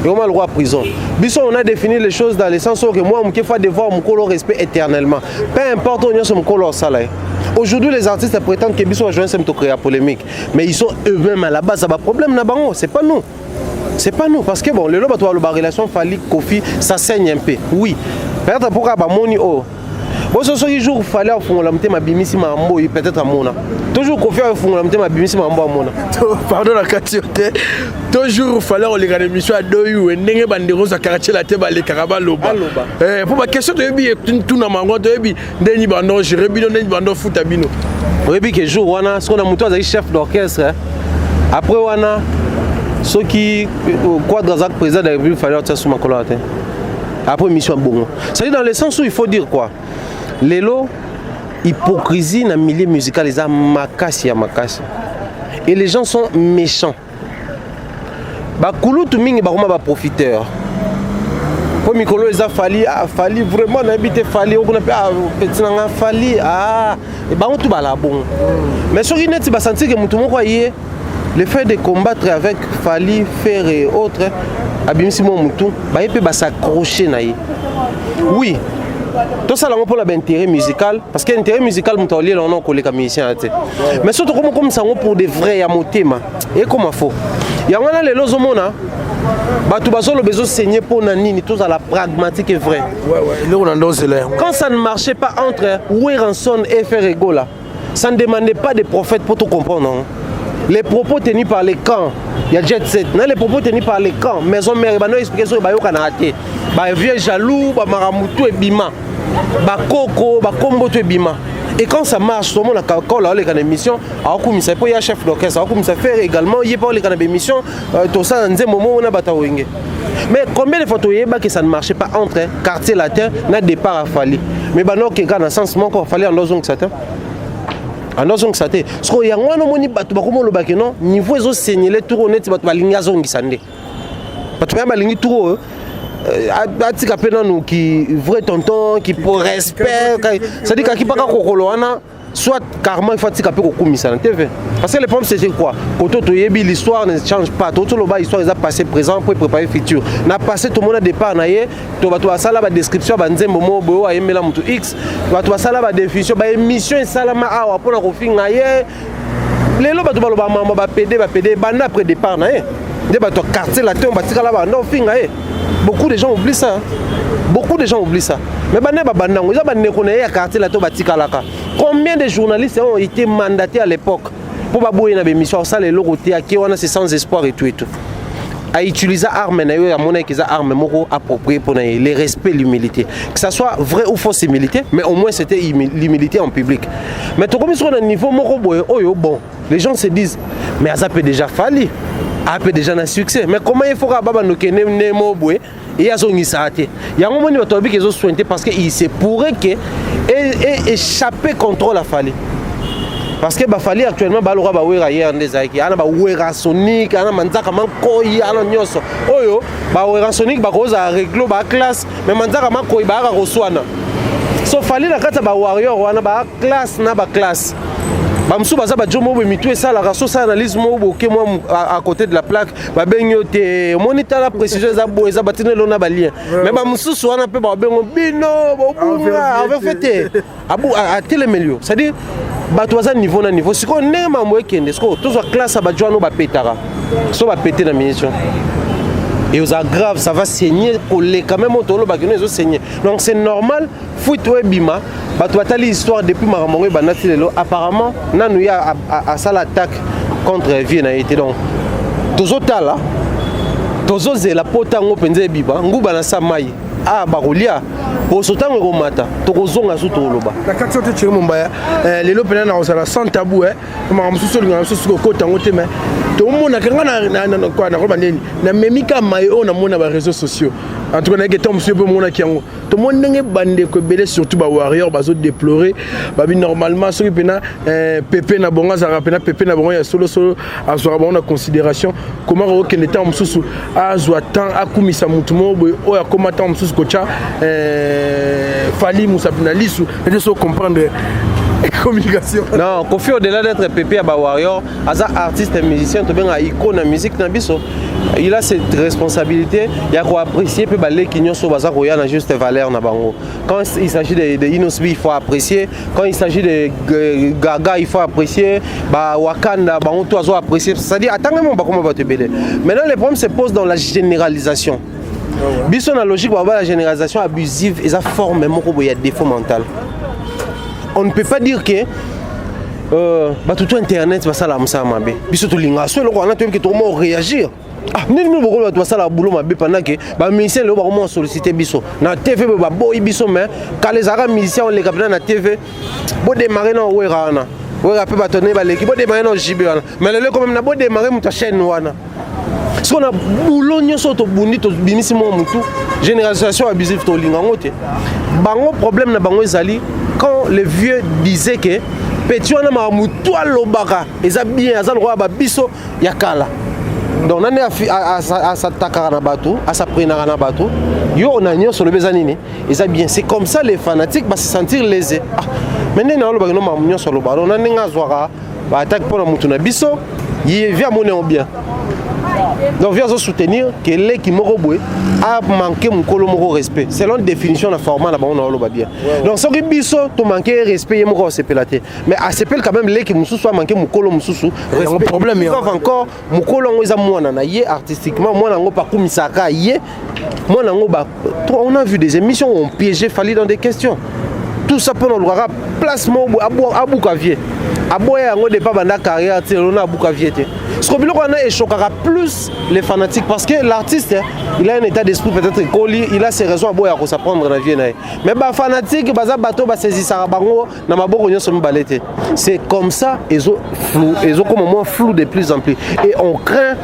ekoma lokola prison. Biso, on a défini les choses dans le sens oyo ke mwa moke faut devoir mokolo respect éternellement, peu importe oyo nyonso mokolo osala ye. Aujourd'hui, les artistes prétendent que biso bajournaliste tocréa polémique, mais ils sont eux-mêmes à la base ya baproblème na bango. C'est pas nous, c'est pas nous. Parce que bon, lelo bato baloba relation Fally Kofi, ça saigne un peu, oui, peut-être mpoka bamoni oyo boso. Soki jour Fally afungola motema abimisi makambo oyo, peut-être amona toujours Kofi afungola motema abimisi makambo amona. Pardon na kati yo te. Toujours Fally koleka na émission ya doyue ndenge bandeko nyonso ya quartier la te balekaka baloba mpo baquestion toyebi tuna mango, toyebi ndeni bando gérer bino, ndeni bando futa bino. Oyebi ke jour wana soki na moto azali chef d'orchestre, après wana soki Quadre azalaki président de la République, Fally atia su makolo te après mission ya bongo. C'est-à-dire, dans le sens où il faut dire quoi, lelo hypocrisie na milieu musical eza makasi ya makasi et les gens sont méchants. Bakulutu mingi bakoma baprofiteur mpo mikolo eza Fally, ah, Fally vraiment nayebi te, Fally okuna mpe, ah, petit na nga Fally, ah, bango tu bala bongo. Mais soki neti basentir ke motu moko aye, le fait de combattre avec Fally, Ferre et autres, abimisi mwa motu baye mpe bas'accroche na ye, oui. Tosala yango mpona baintérêt musical, parce que intérêt musical, moto aliela wana koleka musicien ya te. Mais so tokoma komisa yango pour de vrai ya motema, ekoma faux. Yango wana lelo ozomona bato bazoloba ezosenye mpo na nini. Tozala pragmatique et vrai. Eloko na ndozela yango. Quand ça ne marchait pas entre Werrason et Ferre Gola, ça ne demandait pas de prophète pour tout comprendre, hein. Les propos tenus par les camps ya Jet Set na les propos tenus par les camps Maison Mère, bano expliquer soki bayokana te, bavieux jaloux, bamakambo tu ebima, bakoko, bakombo to ebima. Et quand ça marche, tomona Kakola oleka na émission, aokumisa mpo ya chef d'orchestre, aokumisa Ferre également, ye mpe oleka na bémission, tosala nzembo moko na bato ya Wenge. Mais combien de fois toyebaki ça ne marchait pas entre Quartier Latin na départ ya Fally? Mais bano okeka na sens moko, Fally ando ozongisa te, ando azongisa te. Sikoyo yango wana omoni bato bakoma olobaki non, niveau ezosenyele tour oyo, neti bato balingi azongisa nde bato baya balingi tour oyo atika mpe nanu ki vrai tonton, ki po respect, c'est-à-dire kaki mpaka kokolo wana, soit carrément il faut atika mpe kokumisa na TV. Parce que le problème, c'était quoi? Koto toyebi, l'histoire ne change pas. Totoloba histoire eza passé, présent po préparer futur. Na passé, tomona départ na ye to bato basala badescription ya banzembo moko boye oyo ayembela motu x, bato basala badéfinition, baémission esalama awa mpona kofinga ye. Lelo bato baloba mama bapede bapede banda après départ na ye nde bato ya Quartier Latin batikala banda ofinga ye. Beaucoup de gens oublient ça, beaucoup de gens oublient ça. Mais banda babanda yango eza bandeko na ye ya Quartier Latin batikalaka. Combien de journalistes ont été mandatés à l'époque mpo baboye na bémission, osala eloko te, ake wana, c'est sans espoir et tout et tout? Autiliser arme na yo, amonaki eza arme moko approprié mpona ye, le respect, l'humilité. Que ça soit vrai ou fausse humilité, mais au moins c'était l'humilité en public. Mais tokomi soko na niveau moko boye oyo, bon, les gens se disent: mais aza mpe déjà Fally, ape déjà na succès, mais comment il faut kaka babanda okende nde mo boye ye azongisaka te? Yango moni bato babiki ezosointe, parce que il se pourrait que échapper contrôle a Fally, parce que baFally actuellement baloka baWera ye nde ezalaki ana baWera Sonic, ana manzaka mankoi, ana nyonso oyo. BaWera Sonic bakozala réglo, baclasse, mais manzaka makoi bayaka koswana. So Fally na kati ya bawarrior wana, baclasse na baclasse, bamosusu baza bajo moko boye, mitu esalaka so osala analyse moko boke mwa à côté de la plaque, babengi yo te, omoni, tala précision eza boye, eza batina elo na balien. Mais bamosusu wana mpe babengo bino bobunga avec te atelemeli yo. C'est-à-dire bato baza niveau na niveau. Sikoyo ndenge mambo ekende sikoyo, tozwa classe ya bajo wana oyo bapetaka, so bapete na munition et oza grave, ça va saigner koleka même oyo tolobaki no ezosaigner. Donc c'est normal fuite oyo ebima. Bato batali histoire depuis makambo yango ebanda ti lelo, apparemment nanu ye asala attaque contre vie na ye te. Donc tozotala, tozozela po ntango mpenza ebiba nguba na sa mai a bakolia poso, ntango ekomata tokozonga su tokoloba. Na kati oyo te, Thierry Mombaya, lelo mpena na kozala sans tabou, makambo mosusu olingaka mosusu kokota yango te, mais tomonaka nga nakoloba ndeni namemi ka maye oyo namona baréseaux sociaux. En tout cas nayeke ntango mosusu mpe omonaki yango, tomoni ndenge bandeko ebele, surtout bawarrior, bazodéplorer babi normalement soki mpena pepe na bango azalaka mpena pepe na bango ya solosolo, azwaka bango na considération, koma kokokende ntango mosusu azwa temps akumisa motu moko boye oyo akóma ntango mosusu kotya Fally mosapi na lisu ete so comprendre communication. Non, Kofi, au-delà d'être pépé ya bawarrior, aza artiste et musicien, tobenga icône na musique na biso. Il a cette responsabilité ya koapprécier mpe baleki nyonso baza koya na juste valeur na bango. Quand il s'agit de Innoss'B, il faut apprécier. Quand il s'agit de Gaga, il faut apprécier. Ba Wakanda, bango to azo apprécier, c'est-à-dire atanga mo bakoma bato ebele. Maintenant, le problème se pose dans la généralisation. Biso na logique baba, la généralisation abusive eza forme moko boye ya défaut mental. On ne peut pas dire que bato to internet basala mosala mabe. Biso tolingaka so eloko wana, toyebi ke tokoma réagir. Ah, nini mino bokolo bato basala boulot mabe pendant ke bamusicien lelo bakoma solliciter biso na TV boye, baboyi biso. Mais kala ezalaka musicien oleka mpena na TV, bodémarrer na Owera wana, Wera mpe bato ne baleki, bodémarrer na JB wana. Mais lelo ekomami na bodémarrer moto ya chaîne wana. Siko na boulot nyonso oyo tobundi, tobimisi mwa motu, généralisation abusive tolinga yango te. Bango problème na bango ezali quand le vieux disait que petit wana makambo motu alobaka eza bien, aza lokola babiso ya kala. Donc nani asatakaka na bato, asaprenaka na bato, yo na nyonso olobi eza nini, eza bien. C'est comme ça les fanatiques base sentir lésé. Ah, mais ndenge naolobaki no, makambo nyonso aloba, donc na ndenge azwaka baattaque mpo na motu na biso, ye vi amoni yango bien. Donc vieux azosoutenir ke leki moko boye amanke mokolo moko respect selon définition na format na bango na oloba bien. Donc soki biso tomanke respect, ye moko asepela te, mais asepeli quand même leki mosusu amanke mokolo mosusu Yango problème yango. Sauf encore mokolo yango eza mwana na ye artistiquement, mwana yango bakumisaka ye, mwana yango ba on a vu des émissions où on piégeait Fally dans des questions, tout ça mpona olukaka place moko boye abuka vieux. Aboya yango depa banda carrière ti lelo na abuka vieux te. Parce que biloko wana echoquaka plus les fanatiques, parce que l'artiste, il a un état d'esprit peut-être ekoli, il a ses raisons, aboya kos'en prendre na vie na ye, mais bafanatique baza bato basaisisaka bango na maboko nyonso mibale te. C'est comme ça ezo flou, ezokoma mwa flou de plus en plus et on craint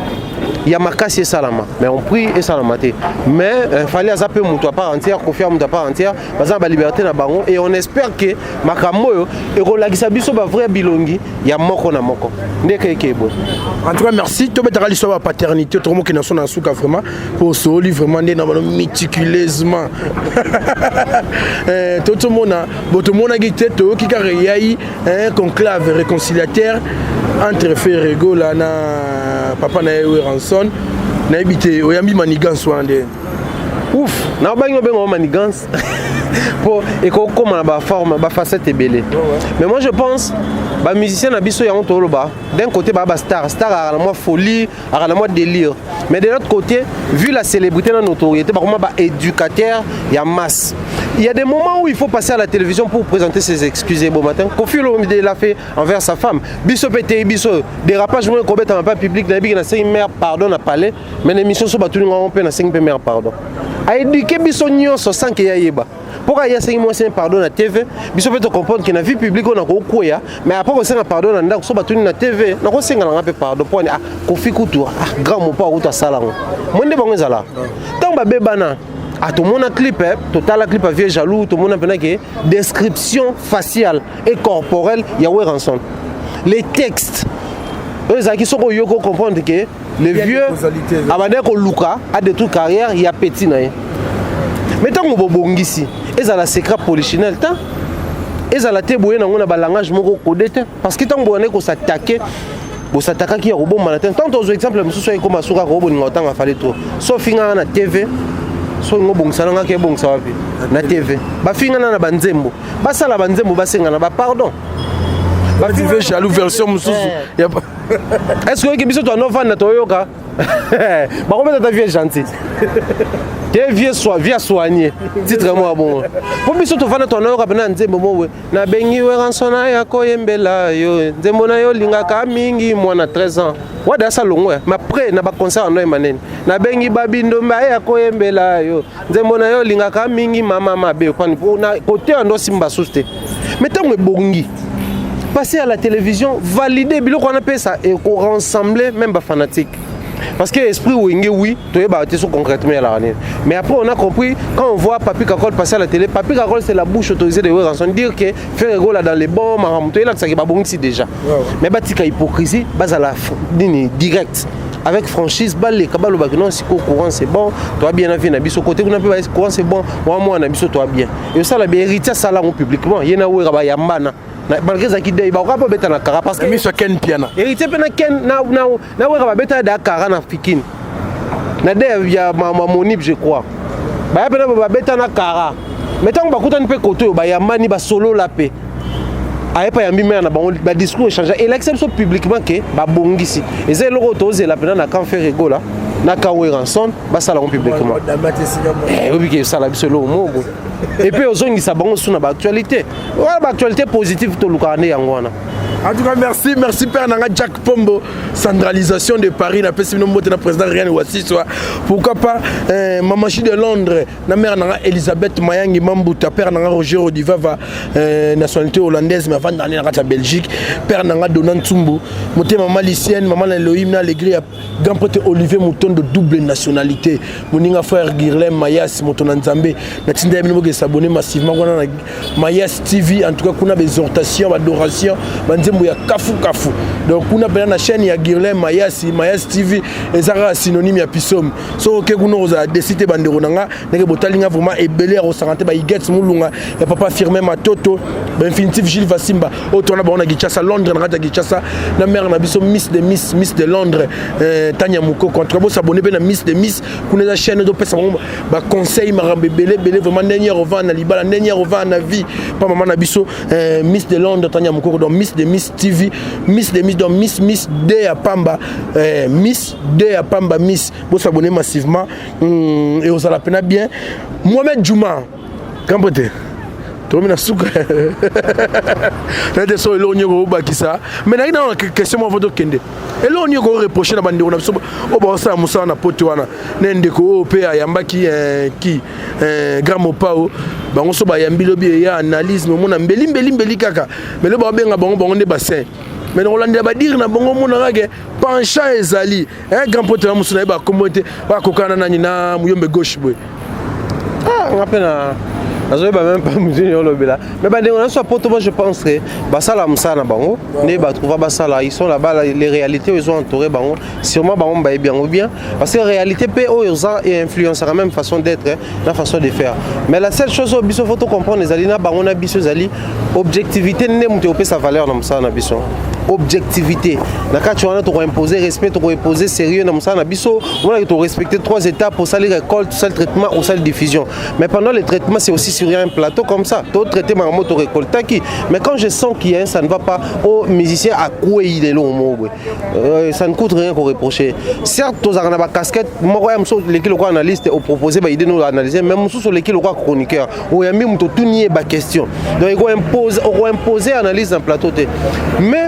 ya makasi esalama, mais on prie esalama te. Mais Fally aza mpe moto à part entière, Kofi moto à part entière, baza na baliberté na bango et on espère que makambo oyo ekolakisa biso bavrai bilongi ya moko na moko ndeke eke boye. En tout cas, merci. Tobetaka liso ya paternité, tokomokende so na suka vraiment po osoli vraiment nde na bano méticuleusement. Totomona bo tomonaki te, toyoki kaka eyai conclave réconciliateur entre Ferre Gola na papa na ye Werrason. Nayebi te oyambi manigance wana nde. Ouf, na obangi obenga manigance mpo ekokóma na baforme, bafacette ebele, mais moi je pense bamusicien na biso yango toloba, d'un côté baa bastar, star aka na mwa folie, aka na mwa délire, mais de l'autre côté, vu la célébrité na notoriété, bakoma baéducateur ya masse. Il y a des moments où il faut passer à la télévision pour présenter ses excuses. Bon matin, Kofi Olomide l'a fait envers sa femme. Biso pe te biso dérapage moko ekobetama pa public, nayebi ke nasengi mère pardon na palais, mais na émission so batuni ngango mpe nasengi mpe mère pardon. Aéduquer biso nyonso sans ke yayeba mpoka ye asengi mwasi pardon na TV. Biso mpe tocomprendre ke na vie publique oyo nakokwea, mais après kosenga pardon na ndako, so batuni na TV, nakosenga nanga mpe pardon mpo ani. Ah, Kofi kutu, ah, grand mopo akutu asala yango mo nde bango ezala ntango babebana. Ah, tomona clip, eh, totala clip ya Vieux Jaloux, tomona mpena ke description faciale et corporelle ya Werrason, les textes oyo ezalaki, soki oyoki ocomprendre ke le vieux abandaki koluka adétruire carrière ya petit na ye. Mais ntango bobongisi, ezala secret polichinelle te, ezala te boye nango na balangage moko codé te, parce que ntango boyandaki kos'attaquer, bosatakaki ya kobombana te. Ntango tozwa exemple mosusu ekóma suka koboninga otanga Fally trop, so ofingaka na TV, so olingo obongisa nangaki ebongisa wapi na TV? Bafingana na banzembo, basala banzembo, basengana bapardon. Vieux Jaloux version mosusu. Est ce que oyoki biso toanovanda toyoka bakobeta ta vieux gentil te, vieux soi, vieux soigné, titre moko bongo, mpo biso tovanda toanoyoka mpena nzembo mowe nabengi Werrason ya koyembela yo nzembo na yo olingaka mingi mwana 13 ans wada asa longwe. Mais après na baconcert ando yemba nini? Nabengi babindombe aya koyembela yo nzembo na yo olingaka mingi mama mabe kwani kote ando osimba susu te. Mais ntango ebongi passer à la télévision, valider biloko wana mpe ça ekorassembler même bafanatique, parce que esprit Wenge, oui, toyeba te so concrètement ya nini. Mais après on a compris quand on voit Papi Kakol passer à la télé. Papi Kakol, c'est la bouche autorisée de Werrason, dire que Ferre Gola dans les bons makambo toyelakisaki babongisi déjà. Mais batika hypocrisie, bazala nini, direct avec franchise, baleka balobaki non, sikoyo courant c'est bon, toa bien na vie na biso côté kuna mpe courant c'est bon, wa mwana na biso toa bien. Esala bien, héritier asala yango publiquement, ye na Wera bayambana malgré ezalaki dei, bakoka mpe obeta na kara parce que miso Ken Piana. Héritier mpe na Ken na Wera babeta da kara na Fikine na de ya Mamonib, je crois, baya mpe na babeta na kara. Mais ntango bakutani mpe kote oyo bayambani, basolola mpe ayepa yambi mare na bango, badiscours échange elakisa biso publiquement ke babongisi. Eza eloko oyo tozela mpena na camp Ferre Gola na camp Werrason, basala yango publiquement, oyebi ke esala biso eloko moko et puis ozongisa bango su na baactualité wana, baactualité positive tolukaka nde yango wana. En tout cas, merci, merci père Nanga Jack Pombo, centralisation de Paris, na pesi bino mbote na président Rien Wassiswa. Pourquoi pas Mamachi de Londres, na mère Nanga Elisabeth Mayangi Mambuta, père Nanga Roger Odivava, nationalité hollandaise mais avant d'aller na Belgique, père Nanga Donald Tsumbu, moté maman Lycienne, maman Elohim na Alegria, grand prêtre Olivier Mouton de double nationalité, moninga frère Guirlem Mayas Moto na Nzambe, na tinda bino boke s'abonner massivement kuna na Mayas TV. En tout cas kuna exhortation, adoration, banzembo ya kafu kafu. Donc kuna pena na chaîne ya Guirlem Mayas, Mayas TV ezaka synonyme ya pisome. So oke kuna ozala décider bandeko nanga ndenge botalinga vraiment ebele ya kosanga te, ba Iget Mulunga ya papa Firmin Matoto. Bainfinitif Gilles Vasimba oyo towana bango na Kinshasa, Londres, na kati ya Kinshasa, na mare na biso Miss de Miss, Miss de Londres, Tania Mukoko. En tout cas bosabone mpe na Miss de Miss kuna, eza chaîne ezopesa bango baconseil, makambo ebele ebele vraiment, ndenge ya kovanda na libala, ndenge ya kovanda na vie pa mama na biso Miss de Londres Tania Mukoko. Donc Miss de Miss TV, Miss de Miss, donc Miss, Miss D ya pamba, Miss D ya pamba, Miss. Bosabone massivement et ozala pena bien. Mohamed Juma kambo te, tokomi na suka nate. So eloko nini okobakisa? Mais nayaki nano na question moko, tokende. Eloko nini okoreproche na bandeko na biso oyo baosala mosala na poto wana, na ndeko oyo mpe ayambaki ki Grand Mopao? Bango so bayambi, lobi eya analyse, momona mbeli mbeli mbeli kaka. Mais lo baobenga bango, bango nde bassin. Mais nakolandela badire na bango, omonaka ke penchant ezali grand pote na mosu, nayeba kombo te, bakokana nani na Muyombe Gauche boye. Ah, nga mpe na nazoyeba même pas motu nini olobela. Mais bandeko na biso ya poto, moi je pense que basala mosala na bango nde batrouva basala. Ils sont là-bas, les réalités oyo ezo entouré bango, sûrement bango bayebi yango bien, parce que réalité mpe oyo oza influencera même façon d'être na façon de faire. Mais la seule chose oyo biso faut tocomprendre ezali na bango na biso, ezali objectivité. Nde moto ekopesa valeur na mosala na biso, objectivité. Na kati wana tokoimpose respect, tokoimpose sérieux na mosala na biso. Omonaki torespecte trois étapes: osali récolte, osali traitement, osali diffusion. Mais pendant le traitement, c'est aussi sur un plateau comme ça totraité makambo torécoltaki. Mais quand je sens qu'il y a un ça ne va pas au musicien, akwei lelo omo boye, ça ne coûte rien qu'on reprocher. Certes, tozalaka na bacasquette moko ya mosusu, oleki lokola analyste, opropose baidée no analyse, mais mosusu oleki lokola chroniqueur, oyambi moto, otuni ye baquestion. Donc okoimpose analyse na plateau te. Mais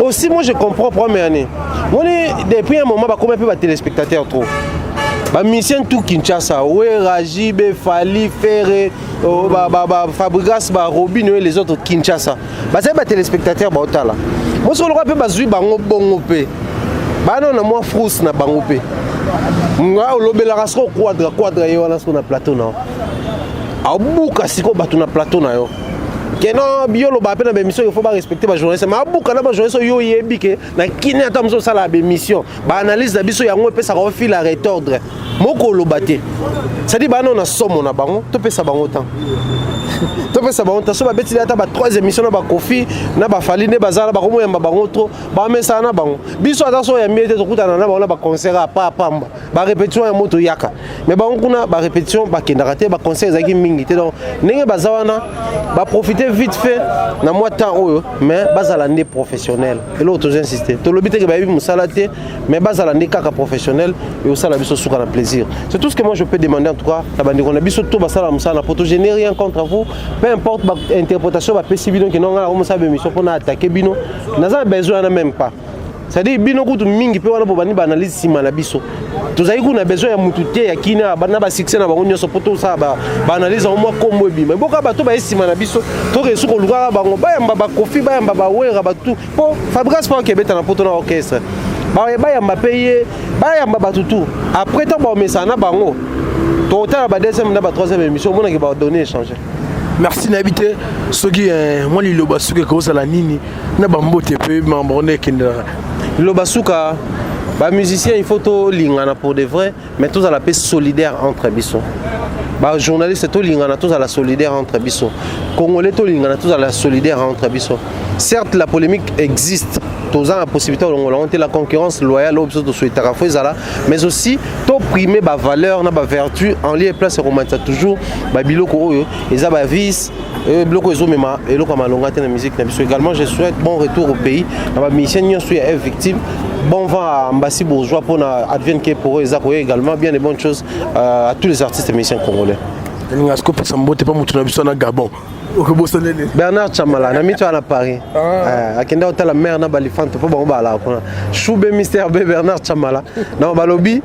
aussi, moi je comprends, première année moni, depuis un moment bakoma mpe batéléspectateur trop, bamusicien tout Kinshasa, Wera, JB, Fally, Ferre, Fabregas, barobin oyo, les autres Kinshasa bazali batéléspectateur, baotala mosi oloka mpe bazwi bango bongo mpe bana na mwa frousse na bango mpe. Nga olobelaka siko quadra quadra ye wana siko na plateau na yo, abuka sikoyo bato na plateau na yo ke non, bio oloba mpe na baémission, il faut barespecte bajournaliste. Mais abuka na bajournaliste oyo oyebi ke na kini ata mosu osala baémission, baanalyse na biso yango epesaka o fil à retordre moko oloba te. C'est-à-dire bana na somo na bango, topesa bango temps, topesa bango temps. So babetili ata ba trois émission na bakofi na bafali nde bazala, bakomoyamba bango trop, bamesana na bango. Biso ata so oyambi ete tokutana na bango na baconcert apa apamba, barépétition ya moto yaka. Mais bango kuna barépétition bakendaka te, baconcert ezalaki mingi te. Donc ndenge baza wana, baprofite vite fait na mwa temps oyo, mais bazala nde professionnel. Eloko tozo insiste, tolobi teke bayebi mosala te, mais bazala nde kaka professionnel, ekosala biso suka na plaisir. C'est tout ce que moi je peux demander en tout cas na bandeko na biso to basala mosala na poto. Je n'ai rien contre vous, peu importe bainterprétation bapesi bino ke nonga nakomosala bémission mpona attaquer bino, naza na besoin wana même pas. C'est-à-dire bino kutu mingi mpe wana bobandi baanalyse nsima na biso, tozali kuna besoin ya mutu te ya kini na basuccès na bango nyonso mpo tosala baanalyse yango mwa kombo ebima. Eboka bato baye nsima na biso, toresu kolukaka bango, bayamba bakofi, bayamba bawera batu, mpo Fabregas mpo akebeta na poto na orchestre, bayamba mpe ye, bayamba bato tu. Après ntango baomesana na bango, totala ba deuxième na ba troisième émission, omonaki badonné échange. Merci. Nayebi te soki mwa liloba suka ekozala nini na bambote mpe makambo nde ekendelaka. Liloba suka, bamusicien, il faut tolingana pour de vrai, mais tozala mpe solidaire entre biso. Bajournaliste, tolingana, tozala solidaire entre biso. Congolais, tolingana, tozala solidaire entre biso. Certes, la polémique existe, toza na possibilité olongola yango te. La concurrence loyale oyo biso tosouhaitaka fo ezala, mais aussi toprime bavaleur na bavertu en lieu et place ekomatisa toujours babiloko oyo eza bavice, biloko ezomema eloko ya malonga te na musique na biso. Également, je souhaite bon retour au pays na bamusicien nyonso ya F Victime, bon vent à Ambassi Bourgeois pour advienne que pour eux eza koya, également bien de bonnes choses à tous les artistes et musiciens congolais. Nalinga sikopesa mbote mpa moto na biso na Gabon, okobosana. Bernard Chamala na mito na Paris, akenda kotala mare na balifante mpo bango balaka kuna. Choube Mister B Bernard Chamala na balobi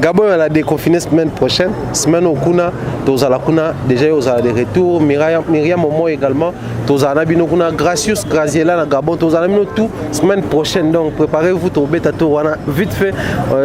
Gabon ala déconfiné semaine prochaine, semaine oyo kuna tozala kuna déjà, ye ozala de retour. Miriam, Miriam Omo également, tozala na bino kuna. Gracious Graziela na Gabon, tozala na bino tout semaine prochaine. Donc préparez-vous, tobeta tour wana vite fait.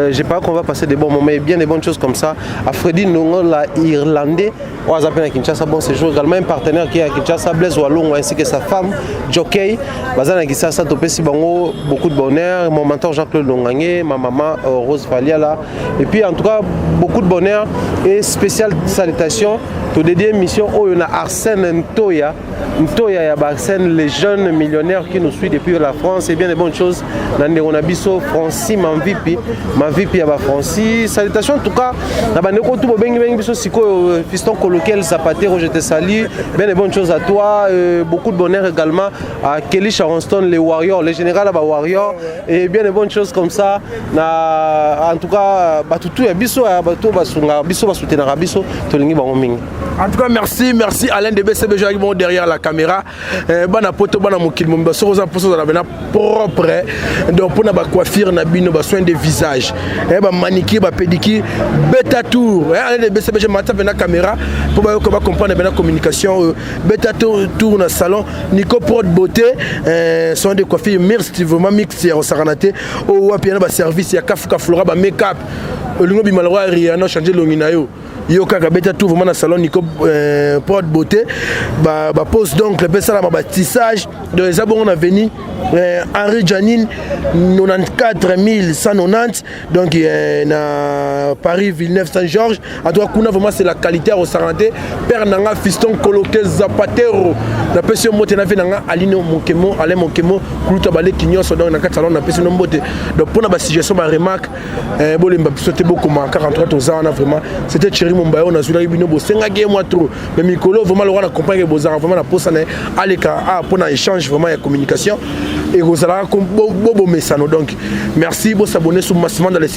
J'ai pas qu'on va passer des bons moments et bien des bonnes choses comme ça. À Freddy Ndongo la irlandais oyo aza mpe na Kinshasa, bon séjour. Également un partenaire qui est à Kinshasa, Blaise Walongo ainsi que sa femme Jockey, baza na Kinshasa, topesi bango beaucoup de bonheur. Mon mentor Jean-Claude Longange, ma maman Rose Valiala, et puis en tout cas beaucoup de bonheur et spéciale salutation. Todédier émission oyo na Arsène Ntoya, Ntoya ya Arsène, les jeunes millionnaires qui nous suit depuis la France. Et bien de bonnes choses na ndeko na biso Francis Mamvipi, Mamvipi ya ba Francis. Salutations en tout cas na bandeko tout bobengi bengi biso sikoyo. Fiston Kolokel Zapatero, je te salue. Bien de bonnes choses à toi, beaucoup de bonheur également à Kelly Charonston, les Warriors, les général ba Warriors, et bien de bonnes choses comme ça na en tout cas batutu ya biso ya bato basunga biso, basoutenaka biso, tolingi bango mingi. En tout cas, merci, merci Alain de BCBG bon derrière la caméra. Bana poto, bana mokili mobimba, soki oza mposa ozala bena propre, donc mpona bacoiffure na bino, basoin de visage, bamanicure, bapédicure, beta tour. Alain de BCBG mata pena caméra mpo bayoka, bacomprendre bena communication oyo. Beta tour na salon Nico Prod Beauté, soin de coiffure mixte, vraiment mixte ya kosakana te. Oyo wapi yana baservice ya Kafuka Flora, bamake-up, olingi obima lokwa Rihanna, change elongi na yo, yo kaka beta tout vraiment na salon Nico Prod Beauté. Bapose donc mpe esalama batissage, donc eza bongo na veni Henri Janine 94 190, donc na Paris, Villeneuve Saint Georges. En tout cas kuna vraiment c'est la qualité ya kosakana te. Père nanga Fiston Koloke Zapatero, napesi yo mbote na ve nanga Aline Mokemo, Alain Mokemo, kuluta baleki nyonso. Donc na kati salon napesi no mbote. Donc mpona basuggestion, baremarque, bolemba biso te, bokoma kaka. En tout cas toza wana vraiment. C'était Thierry Mombayo, nazwilaki bino, bosengaki ye mwa trop, mais mikolo vraiment lokwa na comprendre ke bozalaka vraiment na posa na ye aleka a mpona échange vraiment ya communication ekozalaka bobomesano. Donc merci, bosabonner sur massivement dans les